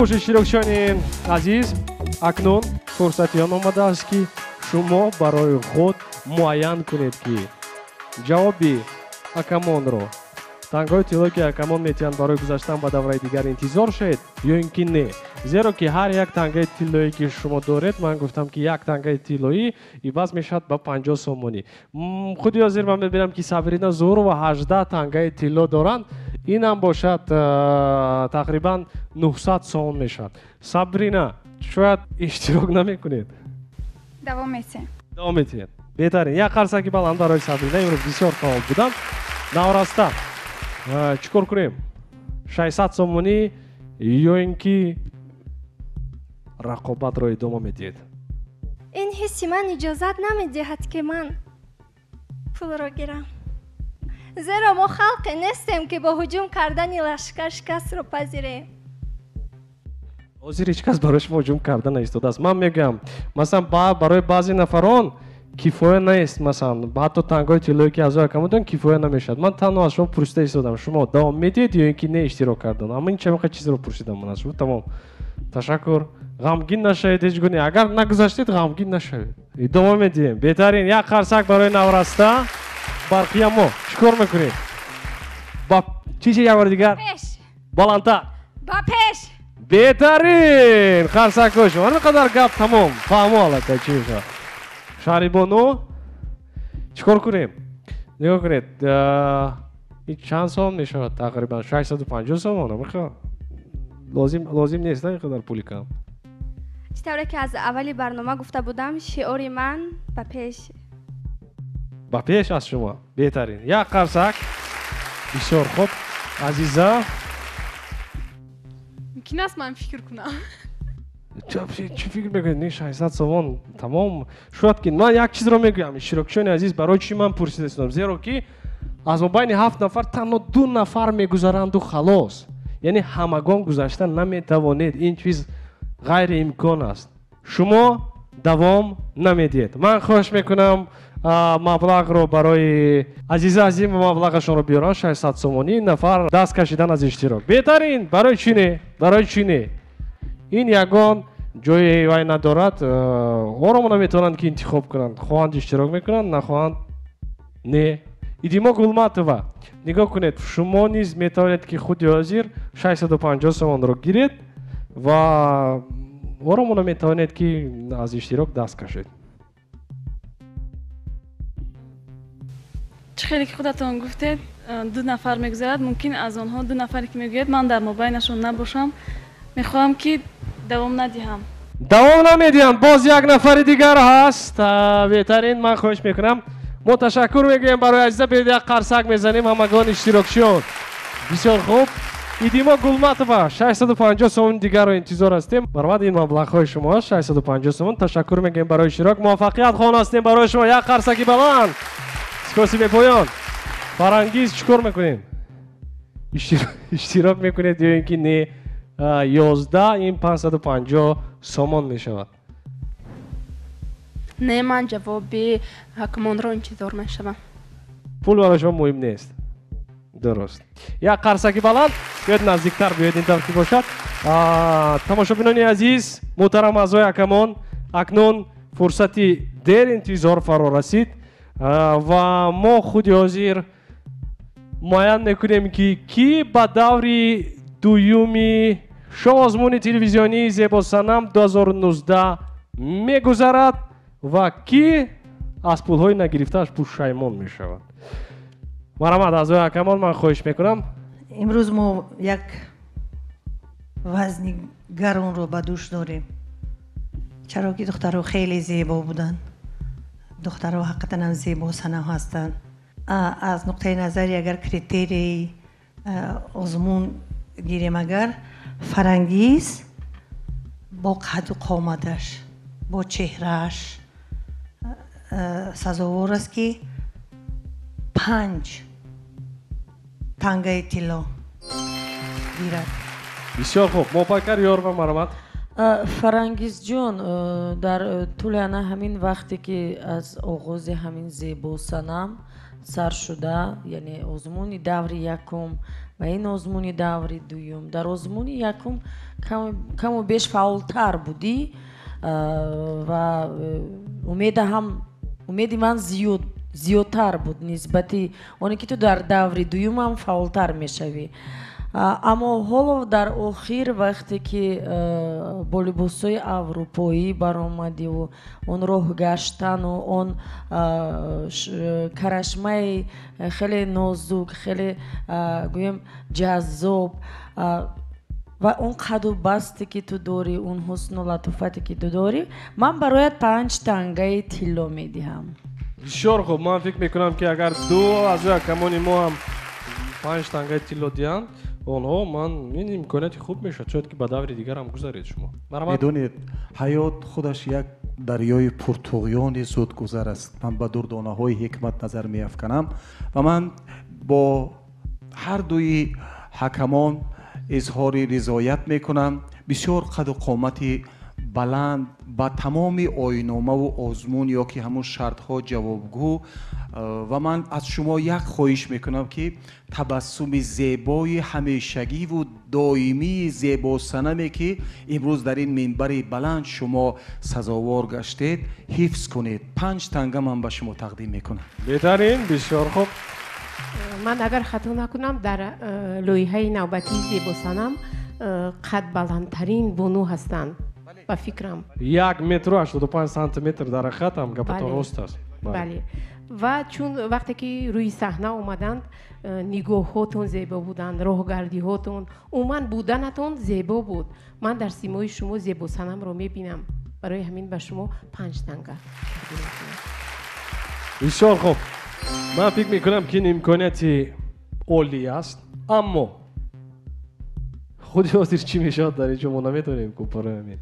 Хуш, иштирокчиёни азиз, акнун фурсати он омадааст, ки шумо барои худ муайян кунед, ки ҷавоби акамонро, тангаҳои тиллое, ки акамон метиҳанд барои гузаштан ба давраи дигар, интизор шавед ё ин ки не. Зеро ки ҳар як тангаи тиллое, ки шумо доред, ман гуфтам, ки як тангаи тиллоӣ иваз мешавад ба 50 сомонӣ. Худи ҳозир ман мебинам, ки Сабрина Зуҳурова 18 тангаи тилло доранд. Инам бошад тақрибан 900 сомон мешавад. Сабрина, шояд иштирок намекунед? Давом метиҳем. Давом метиҳед. Беҳтарин. Як қарсаки баланд барои Сабрина. Имрӯз бисёр фаъол буданд. Навраста, чӣ кор кунем? 600 сомонӣ ё ин ки рақобатро идома медиҳед? Ин ҳисси ман иҷозат намедиҳад, ки ман пулро гирам, зеро мо халқе нестем, ки бо ҳуҷум кардани лашкар шикастро пазирем. Ҳозир ҳеҷ кас барои шумо ҳуҷум карда наистодааст. Ман мегӯям, масалан, барои баъзе нафарон кифоя нест, масалан, ҳатто тангои тиллое, ки аъзои ҳакамон кифоя намешавад. Ман танҳо аз шумо пурсида истодам, шумо давом медиҳед ё ин ки не иштирок кардан. Аммо ин чамқа чизро пурсидам ман аз шумо. Тамом, ташаккур. Ғамгин нашавед ҳеҷ гуна. Агар нагузаштед, ғамгин нашавед. Идома медиҳем. Беҳтарин. Як қарсак барои Навраста. Барқия, мо чӣ кор мекунем? Ба чизи як бори дигар баландтар. Ба пеш. Беҳтарин. Қарсакҳои шумо. Ҳамин қадар гап тамом. Фаҳмо аллакай чӣ мешавад. Шаҳрибону, чӣ кор кунем? Нигоҳ кунед, ин чанд сом мешавад? Тақрибан 650 сомон. Лозим нест ин қадар пули кам. Чӣ тавре ки аз аввали барнома гуфта будам, шиори ман ба пеш. Ба пеш аз шумо. Беҳтарин. Як қарсак. Бисёр хуб. Азиза, мумкин аст ман фикр кунам? Чӣ фикр мекунед? Не, 600 сомон тамом. Шояд ки ман як чизро мегӯям, иштирокчиёни азиз, барои чӣ ман пурсида истодам? Зеро ки аз мобайни ҳафт нафар танҳо ду нафар мегузаранду халос. Яъне ҳамагон гузашта наметавонед. Ин чиз ғайриимкон аст. Шумо давом намедиҳед. Ман хоҳиш мекунам, маблағро барои Азиза Азимова, маблағашонро биёранд, 600 сомонӣ. Нафар даст кашидан аз иштирок. Беҳтарин. Барои чӣ не? Барои чӣ не? Ин ягон ҷои вай надорад. Оромона метавонанд, ки интихоб кунанд. Хоҳанд, иштирок мекунанд, нахоҳанд, не. Идимо Гулматова, нигоҳ кунед, шумо низ метавонед, ки худи ҳозир 650 сомонро гиред ва оромона метавонед, ки аз иштирок даст кашед. Чӣ хеле ки худатон гуфтед, ду нафар мегузарад. Мумкин аз онҳо ду нафаре, ки мегӯяд, ман дар мобайнашон набошам. Мехоҳам, ки давом надиҳам. Давом намедиҳам. Боз як нафари дигар ҳаст. Беҳтарин. Ман хоҳиш мекунам, мо ташаккур мегӯем барои Азиза. Биёед, як қарсак мезанем ҳамагон иштирокчиён. Бисёр хуб. Идимо Гулматова, 650 сомон дигарро интизор ҳастем. Баромад, ин маблағҳои шумо, 650 сомон. Ташаккур мегӯем барои иштирок. Муваффақият хоҳон ҳастем барои шумо. Як қарсаки баланд. Сипоси бепоён. Фарангиз, чӣ кор мекунем? Иштирок мекунед ё ин ки не? 11, ин 550 сомон мешавад. Не, ман ҷавоби ҳакамонро интизор мешавам. Пул барои шумо муҳим нест. Дуруст. Як қарсаки баланд. Биёед наздиктар, биёед, ин тавр ки бошад. Тамошобинони азиз, муҳтарам аъзои ҳакамон, акнун фурсати дер интизор фаро расид ва мо худи ҳозир муайян мекунем, ки кӣ ба даври дуюми шоу-озмуни телевизионии Зебосанам 2019 мегузарад ва кӣ аз пулҳои нагирифтааш пушаймон мешавад. Марҳамат, аъзои ҳакамон, ман хоҳиш мекунам. Имрӯз мо як вазни гаронро ба дӯш дорем, чаро ки духтаро хеле зебо буданд. Духтаро ҳақиқатан ҳам зебо санам ҳастанд. Аз нуқтаи назари агар критерии озмун гирем, агар Фарангиз бо қаду қоматаш, бо чеҳрааш сазовор аст, ки 5 тангаи тилло гирад. Бисёр хуб. Мопайкар Ёрова, марҳамат. Фарангизҷон, дар тӯли ана ҳамин вақте, ки аз оғози ҳамин Зебосанам сар шуда, яъне озмуни даври якум Ба ин озмуни даври дуюм. Дар озмуни якум каму беш фаъолтар будӣ ва умеди ман зиёдтар буд нисбати оне ки ту дар даври дуюм ҳам фаъолтар мешавӣ. Аммо ҳоло дар охир вақте ки бо либосҳои аврупоӣ баромадиву он роҳ гаштану он карашмаи хеле нозук, хеле гӯем ҷаззоб ва он қаду басте ки ту дорӣ, он ҳусну латофате ки ту дорӣ, ман бароят 5 тангаи тилло медиҳам. Бисёр хуб, ман фикр мекунам ки агар ду аъзои ҳакамони мо ҳам 5 тангаи тилло диҳанд, онҳо ман ин имконияти хуб мешавад, шояд ки ба даври дигар ҳам гузаред шумо. Медонед, ҳаёт худаш як дарёи пуртуғёни зудгузар аст. Ман ба дурдонаҳои ҳикмат назар меафканам ва ман бо ҳар дуи ҳакамон изҳори ризоят мекунам. Бисёр қаду қомати баланд ба тамоми оиномаву озмун ё ки ҳамун шартҳо ҷавобгӯ ва ман аз шумо як хоҳиш мекунам ки табассуми зебои ҳамешагиву доимии зебосанаме ки имрӯз дар ин минбари баланд шумо сазовор гаштед ҳифз кунед. 5 танга ман ба шумо тақдим мекунам. Беҳтарин, бисёр хуб. Ман агар хато накунам, дар лоиҳаи навбатии зебосанам қадбаландтарин бону ҳастанд ба фикрам. 1 метру 85 сантиметр дар ҳақиқат ҳам гапатон рост аст. Бале. Ва чун вақте ки рӯи саҳна омаданд, нигоҳҳотон зебо буданд, роҳгардиҳотон, умуман буданатон зебо буд. Ман дар симои шумо зебосанамро мебинам. Барои ҳамин ба шумо 5 танга. Бисёр хуб. Ман фикр мекунам ки ин имконияти олӣ аст, аммо худи ҳозир чӣ мешавад дар инҷо мо наметавонем ку барои ҳамин.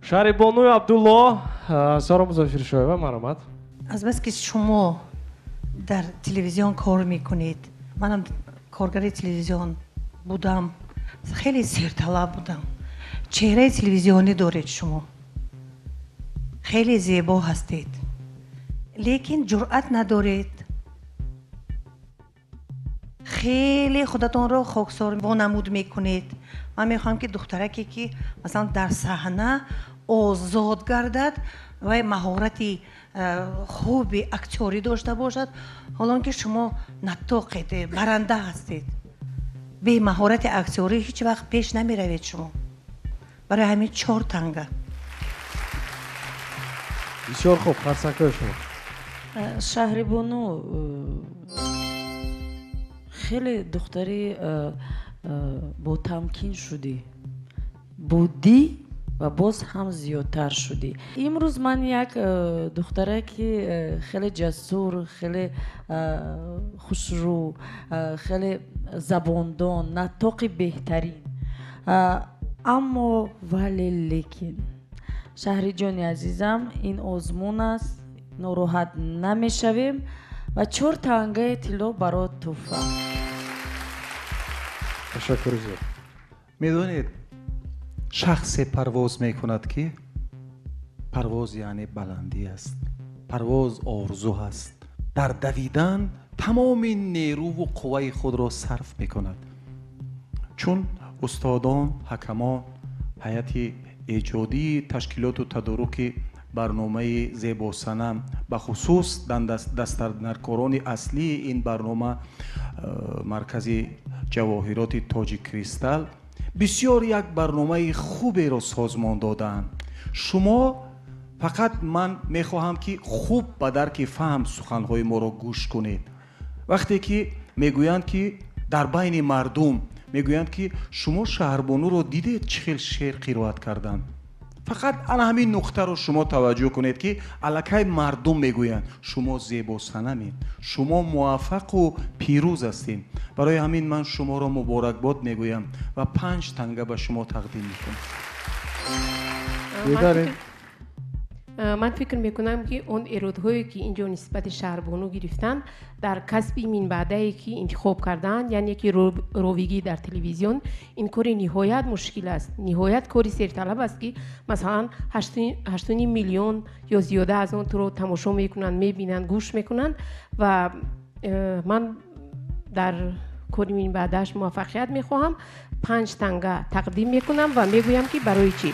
Шаҳрибонуи Абдулло, Соро Музаффаршоева, марҳамат. Азбаски шумо дар телевизион кор мекунед, манам коргари телевизион будам, хеле серталаб будам. Чеҳраи телевизионӣ доред шумо, хеле зебо ҳастед, лекин ҷуръат надоред. Хеле худатонро хоксор вонамуд мекунед. Ман мехоҳам ки духтараке ки масалан дар саҳна озод гардад ва маҳорати хуби актёрӣ дошта бошад, ҳолон ки шумо натоқед, баранда ҳастед. Бе маҳорати актёрӣ ҳеҷ вақт пеш намеравед шумо. Барои ҳамин 4 танга. Бисёр хуб, қарсакҳои шумо. Шаҳрибону хеле духтари ботамкин шудӣ, будӣ ва боз ҳам зиёдтар шудӣ. Имрӯз ман як духтаре ки хеле ҷасур, хеле хушрӯ, хеле забондон, натоқи беҳтарин. Аммо вале лекин шаҳриҷони азизам, ин озмун аст, нороҳат намешавем ва 4 тангаи тилло барот тӯҳфа. Ташаккур зиёд. Медонед, шахсе парвоз мекунад ки парвоз яъне баландӣ аст, парвоз орзу аст. Дар давидан тамоми нерӯву қувваи худро сарф мекунад. Чун устодон, ҳакамон, ҳайати эҷодии ташкилоту тадоруки барномаи зебосанам, бахусус дастарнаркорони аслии ин барнома, маркази ҷавоҳироти Тоҷи Кристал, бисёр як барномаи хуберо созмон додаанд. Шумо фақат ман мехоҳам ки хуб ба дарки фаҳм суханҳои моро гӯш кунед. Вақте ки мегӯянд ки дар байни мардум мегӯянд ки шумо шаҳрбонуро дидед чӣ хел шеър қироат карданд, фақат ана ҳамин нуқтаро шумо таваҷҷӯҳ кунед ки аллакай мардум мегӯянд шумо зебосанамед, шумо муваффақу пирӯз ҳастед. Барои ҳамин ман шуморо муборакбод мегӯям ва 5 танга ба шумо тақдим мекунам. Ман фикр мекунам ки он эродҳое ки инҷо нисбати шаҳрбону гирифтанд дар касби минбаъдае ки интихоб карданд, яъне ки ровигӣ дар телевизион, ин кори ниҳоят мушкил аст, ниҳоят кори серталаб аст ки масалан 8,5 миллион ё зиёда аз он туро тамошо мекунанд, мебинанд, гӯш мекунанд ва ман дар кори минбаъдааш муваффақият мехоҳам. 5 танга тақдим мекунам ва мегӯям ки барои чӣ?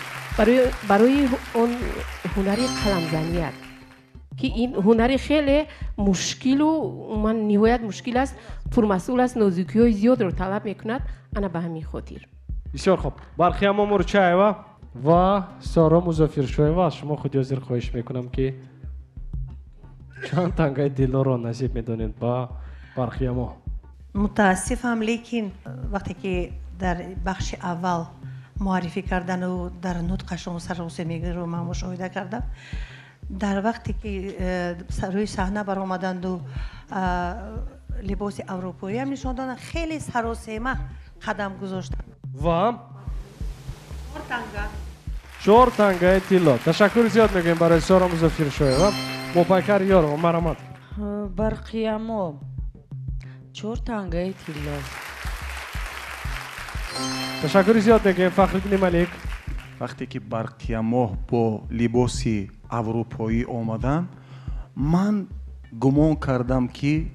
Барои он ҳунари қаламзаният, ки ин ҳунари хеле мушкилу умуман ниҳоят мушкил аст, пурмасъул аст, нозукиҳои зиёдро талаб мекунад. Ана ба ҳамин хотир. Бисёр хуб. Барқиямо Мурчаева ва Соро Музаффиршоева, аз шумо худи ҳозир хоҳиш мекунам ки чанд тангаи дилоро насиб медонед ба Барқиямо. Мутаассифам, лекин вақте ки дар бахши аввал муаррифӣ кардану дар нутқашон саросемигиро ман мушоҳида кардам, дар вақте ки рӯи саҳна баромаданду либоси аврупоиам нишон доданд, хеле саросема қадам гузоштанд. Ва 4 тангаи тилло. Ташаккури зиёд мегӯем барои Соро Музаффиршоева. Мопайкар Ёрова, марҳамат. Барқиямо 4 тангаи тилло. Ташаккури зиёд мегӯем Фахриддини Малик. Вақте ки Барқиямо бо либоси аврупоӣ омаданд, ман гумон кардам ки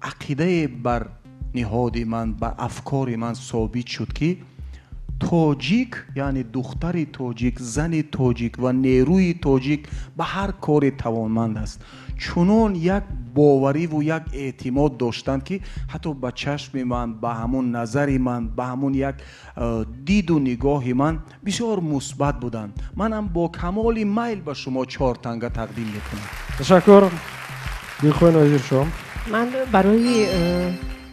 ақидае бар ниҳоди ман, ба афкори ман собит шуд ки тоҷик, яъне духтари тоҷик, зани тоҷик ва нерӯи тоҷик ба ҳар коре тавонманд аст. Чунон як бовариву як эътимод доштанд ки ҳатто ба чашми ман, ба ҳамон назари ман, ба ҳамон як диду нигоҳи ман бисёр мусбат буданд. Манам бо камоли майл ба шумо 4 танга тақдим мекунам. Ташаккур. Дилхоҳи Нозиршоҳ. Ман барои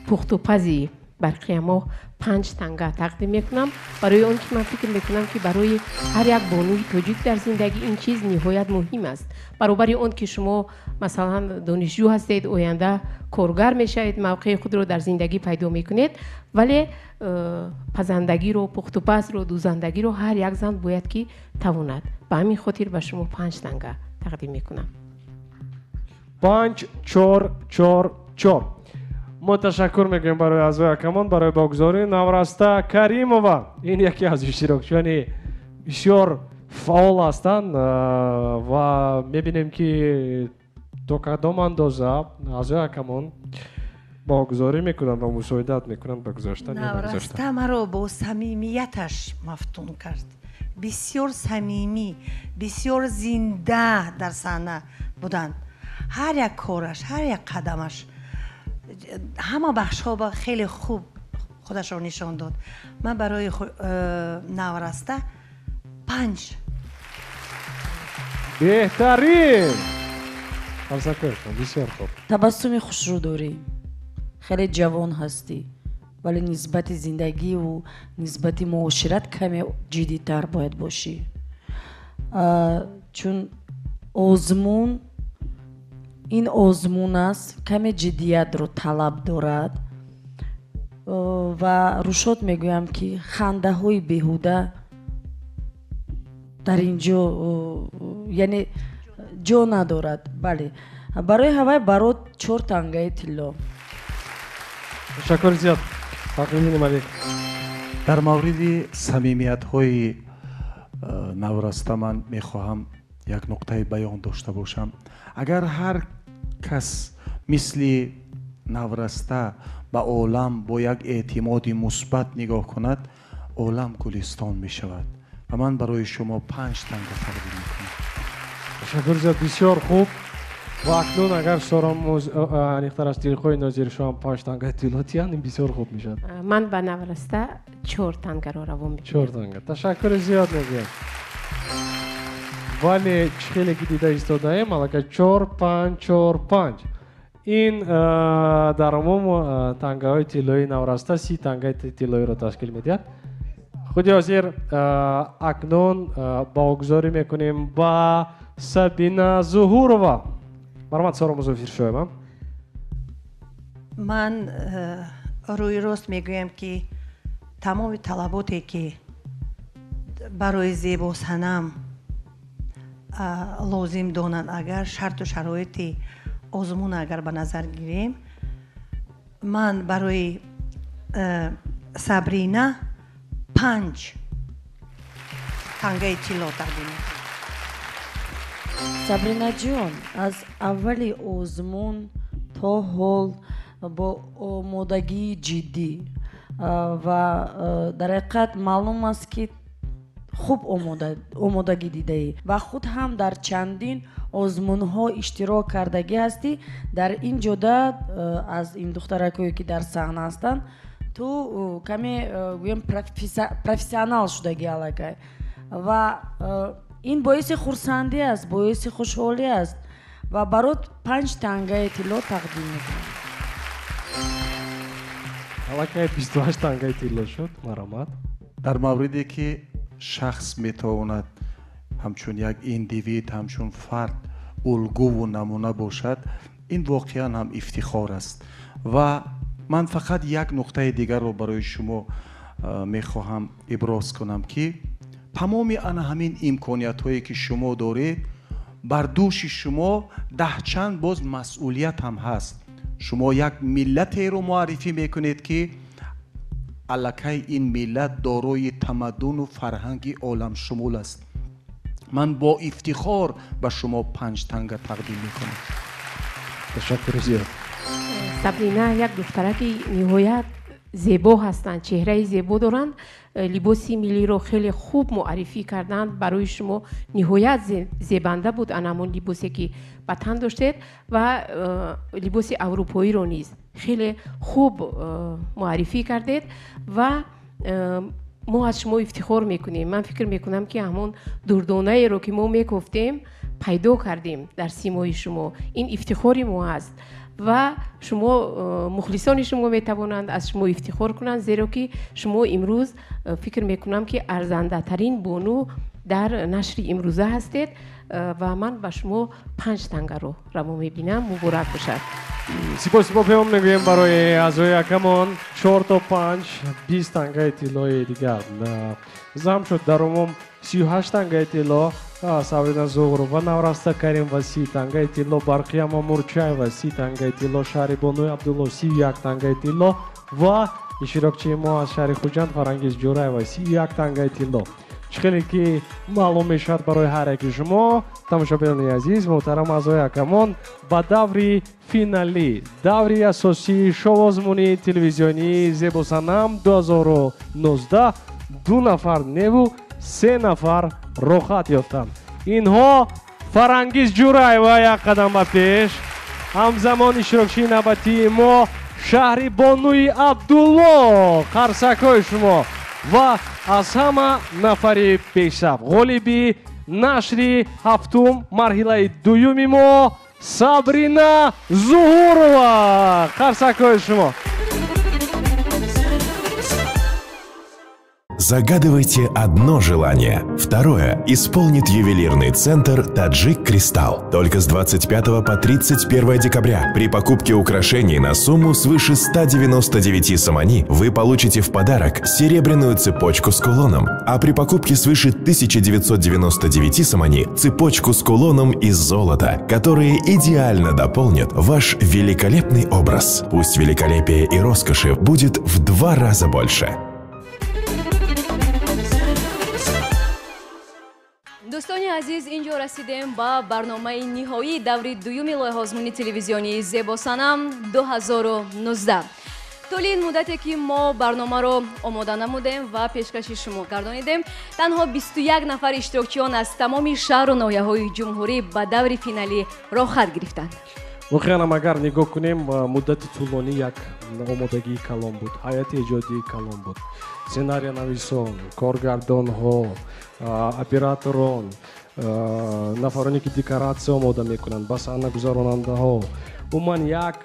пухтупази Барқиямо 5 танга тақдим мекунам, барои он ки ман фикр мекунам ки барои ҳар як бонуи тоҷик дар зиндагӣ ин чиз ниҳоят муҳим аст. Баробари он ки шумо масалан донишҷӯ ҳастед, оянда коргар мешавед, мавқеи худро дар зиндагӣ пайдо мекунед, вале пазандагиро, пухтупазро, дӯзандагиро ҳар як зан бояд ки тавонад. Ба ҳамин хотир ба шумо 5 танга тақдим мекунам. 5 4 4 4. Мо ташаккур мекунем барои аъзои ҳакамон барои богузории Навраста Каримова. Ин яке аз иштирокчиёни бисёр фаъол ҳастанд ва мебинем ки то кадом андоза аъзои ҳакамон богузорӣ мекунанд ва мусоидат мекунанд ба гузаштан. Навраста маро бо самимияташ мафтун кард. Бисёр самимӣ, бисёр зинда дар саҳна буданд. Ҳар як кораш, ҳар як қадамаш, ҳама бахшҳо хеле хуб худашро нишон дод. Ман барои Навраста 5. Беҳтарин. Бисёр хуб. Табассуми хушрӯ дорӣ, хеле ҷавон ҳастӣ, вале нисбати зиндагиву нисбати муошират каме ҷиддитар бояд бошӣ, чун озмун ин озмун аст, каме ҷиддиятро талаб дорад. Ва рӯшод мегӯям ки хандаҳои беҳуда дар ин ҷо яъне ҷо надорад. Бале, барои ҳавай барот 4 тангаи тилло. Ташаккур зиёд Фахриддини Малик. Дар мавриди самимиятҳои Навраста ман мехоҳам як нуқтаи баён дошта бошам. Агар ҳар кас мисли Навраста ба олам бо як эътимоди мусбат нигоҳ кунад, олам гулистон мешавад. Ва ман барои шумо 5 танга тақдим мекунам. Ташаккур зиёд, бисёр хуб. Ва акнун агар Соро аниқтар аз Дилхоҳи Нозиршоҳ 5 тангаи тилло диҳанд, ин бисёр хуб мешавад. Ман ба Навраста 4 тангаро равон мекунам. 4 танга. Ташаккури зиёд мегӯям. Вале чӣ хеле ки дида истодаем, аллакай 4 5 4 5. Ин дар умум тангаҳои тиллоии Навраста 30 тангаи тиллоиро ташкил медиҳад. Худи ҳозир акнун богузорӣ мекунем ба Сабина Зуҳурова. Марҳамат Соро Музаффиршоева. Ман рӯи рост мегӯям ки тамоми талаботе ки барои зебосанам лозим донанд, агар шарту шароити озмун агар ба назар гирем, ман барои Сабрина 5 тангаи тилло тақдим мекунам. Сабрина ҷон, аз аввали озмун то ҳол Бо омодагии ҷиддӣ ва дар ҳақиқат маълум аст, ки хуб омодагӣ дидаӣ ва худ ҳам дар чандин озмунҳо иштирок кардагӣ ҳастӣ. Дар ин ҷода аз ин духтаракое, ки дар саҳна ҳастанд, ту каме гӯем профессионал шудагӣ аллакай ва ин боиси хурсандӣ аст, боиси хушҳолӣ аст ва барот 5 тангаи тилло тақдим мекунам. Аллакай 28 тангаи тилло шуд. Марҳамат. Дар мавриде ки шахс метавонад ҳамчун як индивид, ҳамчун фард улгуву намуна бошад, ин воқеан ҳам ифтихор аст. Ва ман фақат як нуқтаи дигарро барои шумо мехоҳам иброз кунам, ки тамоми ана ҳамин имкониятҳое, ки шумо доред, бар дӯши шумо даҳчанд боз масъулият ҳам ҳаст. Шумо як миллатеро муаррифӣ мекунед, ки аллакай ин миллат дорои тамаддуну фарҳанги оламшумул аст. Ман бо ифтихор ба шумо 5 танга тақдим мекунам. Ташаккури зиёд. Сабрина як духтараки ниҳоят зебо ҳастанд, чеҳраи зебо доранд, либоси миллиро хеле хуб муаррифӣ карданд. Барои шумо ниҳоят зебанда буд ан ҳамон либосе, ки ба тан доштед ва либоси аврупоиро низ хеле хуб муаррифӣ кардед ва мо аз шумо ифтихор мекунем. Ман фикр мекунам, ки ҳамон дурдонаеро, ки мо мекофтем, пайдо кардем дар симои шумо. Ин ифтихори мо аст ва шумо мухлисони шумо метавонанд аз шумо ифтихор кунанд, зеро ки шумо имрӯз фикр мекунам, ки арзандатарин бону дар нашри имрӯза ҳастед ва ман ба шумо 5 тангаро раво мебинам. Муборак бошад. Сипос паём мегӯем барои аъзои ҳакамон. 4 то 5, 20 тангаи тиллои дигар зам шуд. Дар умум 38 тангаи тилло. Сабрина Зуҳурова, Навраста Каримова 30 тангаи тилло, Барқия Мамурчаева 30 тангаи тилло, Шаҳрибонуи Абдулло 31 тангаи тилло ва иштирокчии мо аз шаҳри Хуҷанд Фарангиз Ҷураева 31 тангаи тилло. Чӣ хеле ки маълум мешавад барои ҳар яки шумо, тамошобинони азиз, муҳтарам аъзои ҳакамон, ба даври финалӣ, даври асосии шоу-озмуни телевизионии Зебосанам 2019 2 нафар неву 3 нафар роҳхат ёфтанд. Инҳо Фарангиз Ҷураева як қадам ба пеш, ҳамзамон иштирокчии навбатии мо Шаҳрибонуи Абдулло, қарсакҳои шумо, ва аз ҳама нафари пешсаф, ғолиби нашри ҳафтум марҳилаи дуюми мо Сабрина Зуҳурова, қарсакҳои шумо. Загадывайте одно желание. Второе исполнит ювелирный центр «Таджик Кристалл». Только с 25 по 31 декабря при покупке украшений на сумму свыше 199 сомони вы получите в подарок серебряную цепочку с кулоном, а при покупке свыше 1999 сомони цепочку с кулоном из золота, которые идеально дополнят ваш великолепный образ. Пусть великолепие и роскоши будет в 2 раза больше. Дӯстони азиз, инҷо расидем ба барномаи ниҳоии даври дуюми лоиҳаозмуни телевизионии Зебосанам 2019. Тӯли ин муддате, ки мо барномаро омода намудем ва пешкаши шумо гардонидем, танҳо 21 нафар иштирокчиён аз тамоми шаҳру ноҳияҳои ҷумҳурӣ ба даври финалӣ роҳхат гирифтанд. Воқеан ҳам агар нигоҳ кунем, муддати тӯлонӣ як омодагии калон буд, ҳайати эҷодии калон буд, сценариянависон, коргардонҳо, операторон, нафароне, ки декоратсия омода мекунанд, ба саҳна гузаронандаҳо. Умуман як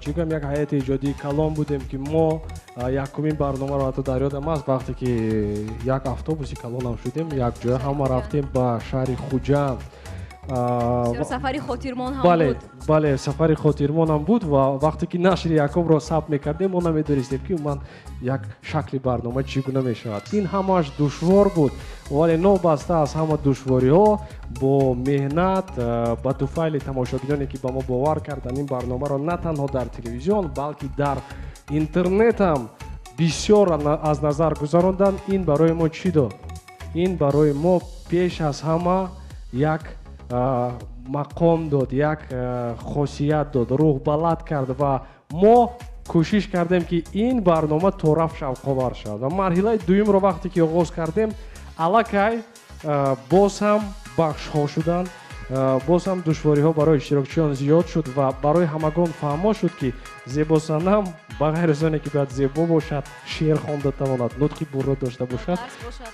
чӣ гӯям, як ҳайати эҷодии калон будем, ки мо якумин барномаро ҳатто дар ёдам аст, вақте ки як автобуси калонам шудем, якҷоя ҳама рафтем ба шаҳри Хуҷанд. Сафари хотирмон ҳам буд. Бале, сафари хотирмон ҳам буд ва вақте ки нашри якумро сабт мекардем, мо намедонистем, ки умуман як шакли барнома чӣ гуна мешавад. Ин ҳамааш душвор буд, вале новобаста аз ҳама душвориҳо бо меҳнат ба туфайли тамошобиноне, ки ба мо бовар карданд, ин барномаро на танҳо дар телевизион, балки дар интернет ҳам бисёр аз назар гузаронданд. Ин барои мо чӣ дод? Ин барои мо пеш аз ҳама як мақом дод, як хосият дод, рӯҳбаланд кард ва Мо кӯшиш кардем, ки ин барнома тораф шавқовар шавад. Ва марҳилаи дуюмро вақте ки оғоз кардем, аллакай боз ҳам бахшҳо шуданд, боз ҳам душвориҳо барои иштирокчиён зиёд шуд ва барои ҳамагон фаҳмо шуд, ки зебосанам ба ғайр аз оне ки бояд зебо бошад, шеър хонда тавонад, нутқи бурро дошта бошад,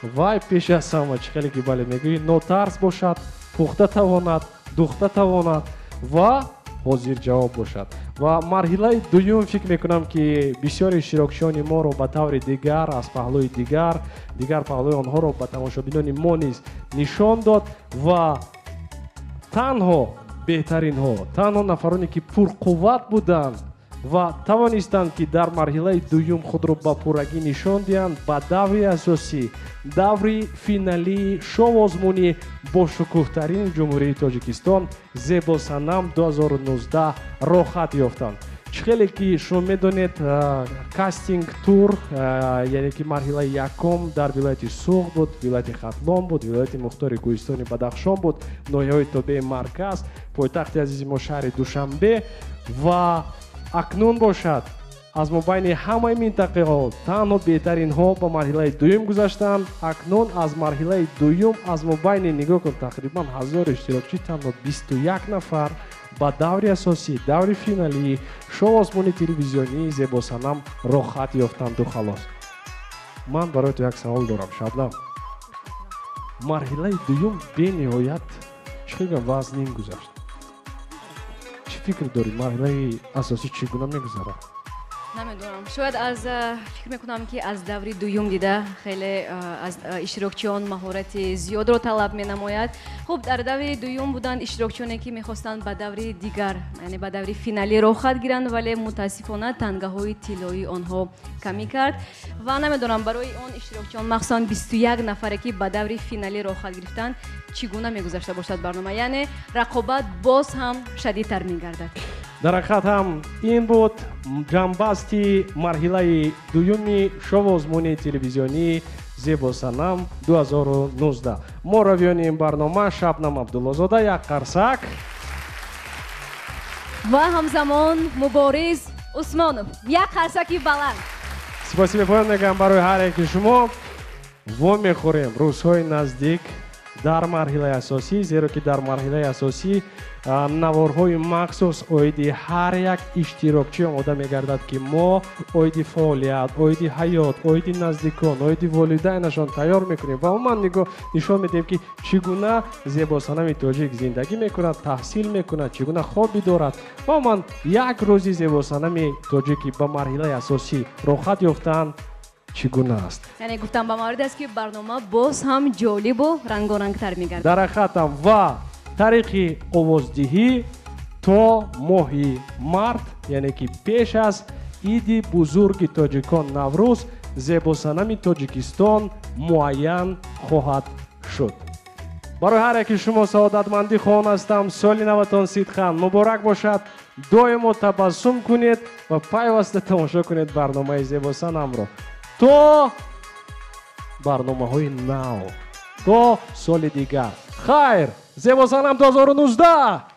вай пеш аз ҳама, чӣ хеле ки бале мегӯӣ, нотарс бошад, пухта тавонад, духта тавонад ва ҳозир ҷавоб бошад. Ва марҳилаи дуюм фикр мекунам, ки бисёри иштирокчиёни моро ба таври дигар, аз паҳлӯи дигар, дигар паҳлӯи онҳоро ба тамошобинони мо низ нишон дод ва танҳо беҳтаринҳо, танҳо нафароне ки пурқувват буданд ва тавонистанд, ки дар марҳилаи дуюм худро ба пуррагӣ нишон диҳанд, ба даври асосӣ, даври финалии шоу-озмуни бошукӯҳтарини Ҷумҳурии Тоҷикистон Зебосанам 2019 роҳхат ёфтанд. Чӣ хеле ки шумо медонед, кастинг тур, яъне ки марҳилаи якум дар вилояти Суғд буд, вилояти Хатлон буд, вилояти Мухтори Кӯҳистони Бадахшон буд, ноҳияҳои тобеи марказ, пойтахти азизи мо шаҳри Душанбе. Ва акнун бошад, аз мобайни ҳамаи минтақаҳо танҳо беҳтаринҳо ба марҳилаи дуюм гузаштанд. Акнун аз марҳилаи дуюм, аз мобайни, нигоҳ кун, тақрибан 1000 иштирокчӣ, танҳо 21 нафар ба даври асосӣ, даври финалии шоу-озмуни телевизионии Зебосанам роҳхат ёфтанду халос. Ман барои ту як савол дорам, Шабнам. Марҳилаи дуюм бениҳоят чӣ хел вазнин гузашт. Чӣ фикр дорӣ, марҳилаи асосӣ чӣ гуна мегузарад? Намедонам, шояд аз фикр мекунам, ки аз даври дуюм дида хеле аз иштирокчиён маҳорати зиёдро талаб менамояд. Хуб, дар даври дуюм буданд иштирокчионе, ки мехостанд ба даври дигар, яъне ба даври финалӣ роҳхат гиранд, вале мутаассифона тангаҳои тиллоии онҳо камӣ кард ва намедонам барои он иштирокчиён, махсусан 21 нафаре, ки ба даври финалӣ роҳхат гирифтанд, чӣ гуна мегузашта бошад барнома, яъне рақобат боз ҳам шадидтар мегардад. Дар ҳақиқат ҳам ин буд ҷамъбасти марҳилаи дуюми шоу-озмуни телевизионии Зебосанам 2019. Мо равиёни ин барнома Шабнам Абдуллозода, як қарсак, ва ҳамзамон Мубориз Усмонов, як қарсаки баланд. Спасибо бепоён мегӯям барои ҳар яки шумо. Вомехӯрем рӯзҳои наздик дар марҳилаи асосӣ, зеро ки дар марҳилаи асосӣ наворҳои махсус оиди ҳар як иштирокчӣ омода мегардад, ки мо оиди фаъолият, оиди ҳаёт, оиди наздикон, оиди волидайнашон тайёр мекунем ва умуман нигоҳ нишон медиҳем, ки чӣ гуна зебосанами тоҷик зиндагӣ мекунад, таҳсил мекунад, чӣ гуна хобӣ дорад ва умуман як рӯзи зебосанами тоҷикӣ ба марҳилаи асосӣ роҳхат ёфтан чӣ гуна аст. Яъне гуфтам ба маврид аст, ки барнома боз ҳам ҷолибу рангорангтар мегардад. Дар ҳақиқатам ва тариқи овоздиҳӣ то моҳи март, яъне ки пеш аз иди бузурги тоҷикон Наврӯз, зебосанами Тоҷикистон муайян хоҳад шуд. Барои ҳар яки шумо саодатмандӣ хоҳон ҳастам. Соли наватон сидқан муборак бошад. Доимо табассум кунед ва пайваста тамошо кунед барномаи Зебосанамро. То барномаҳои нав, то соли дигар. Хайр, Зебосанам 2019.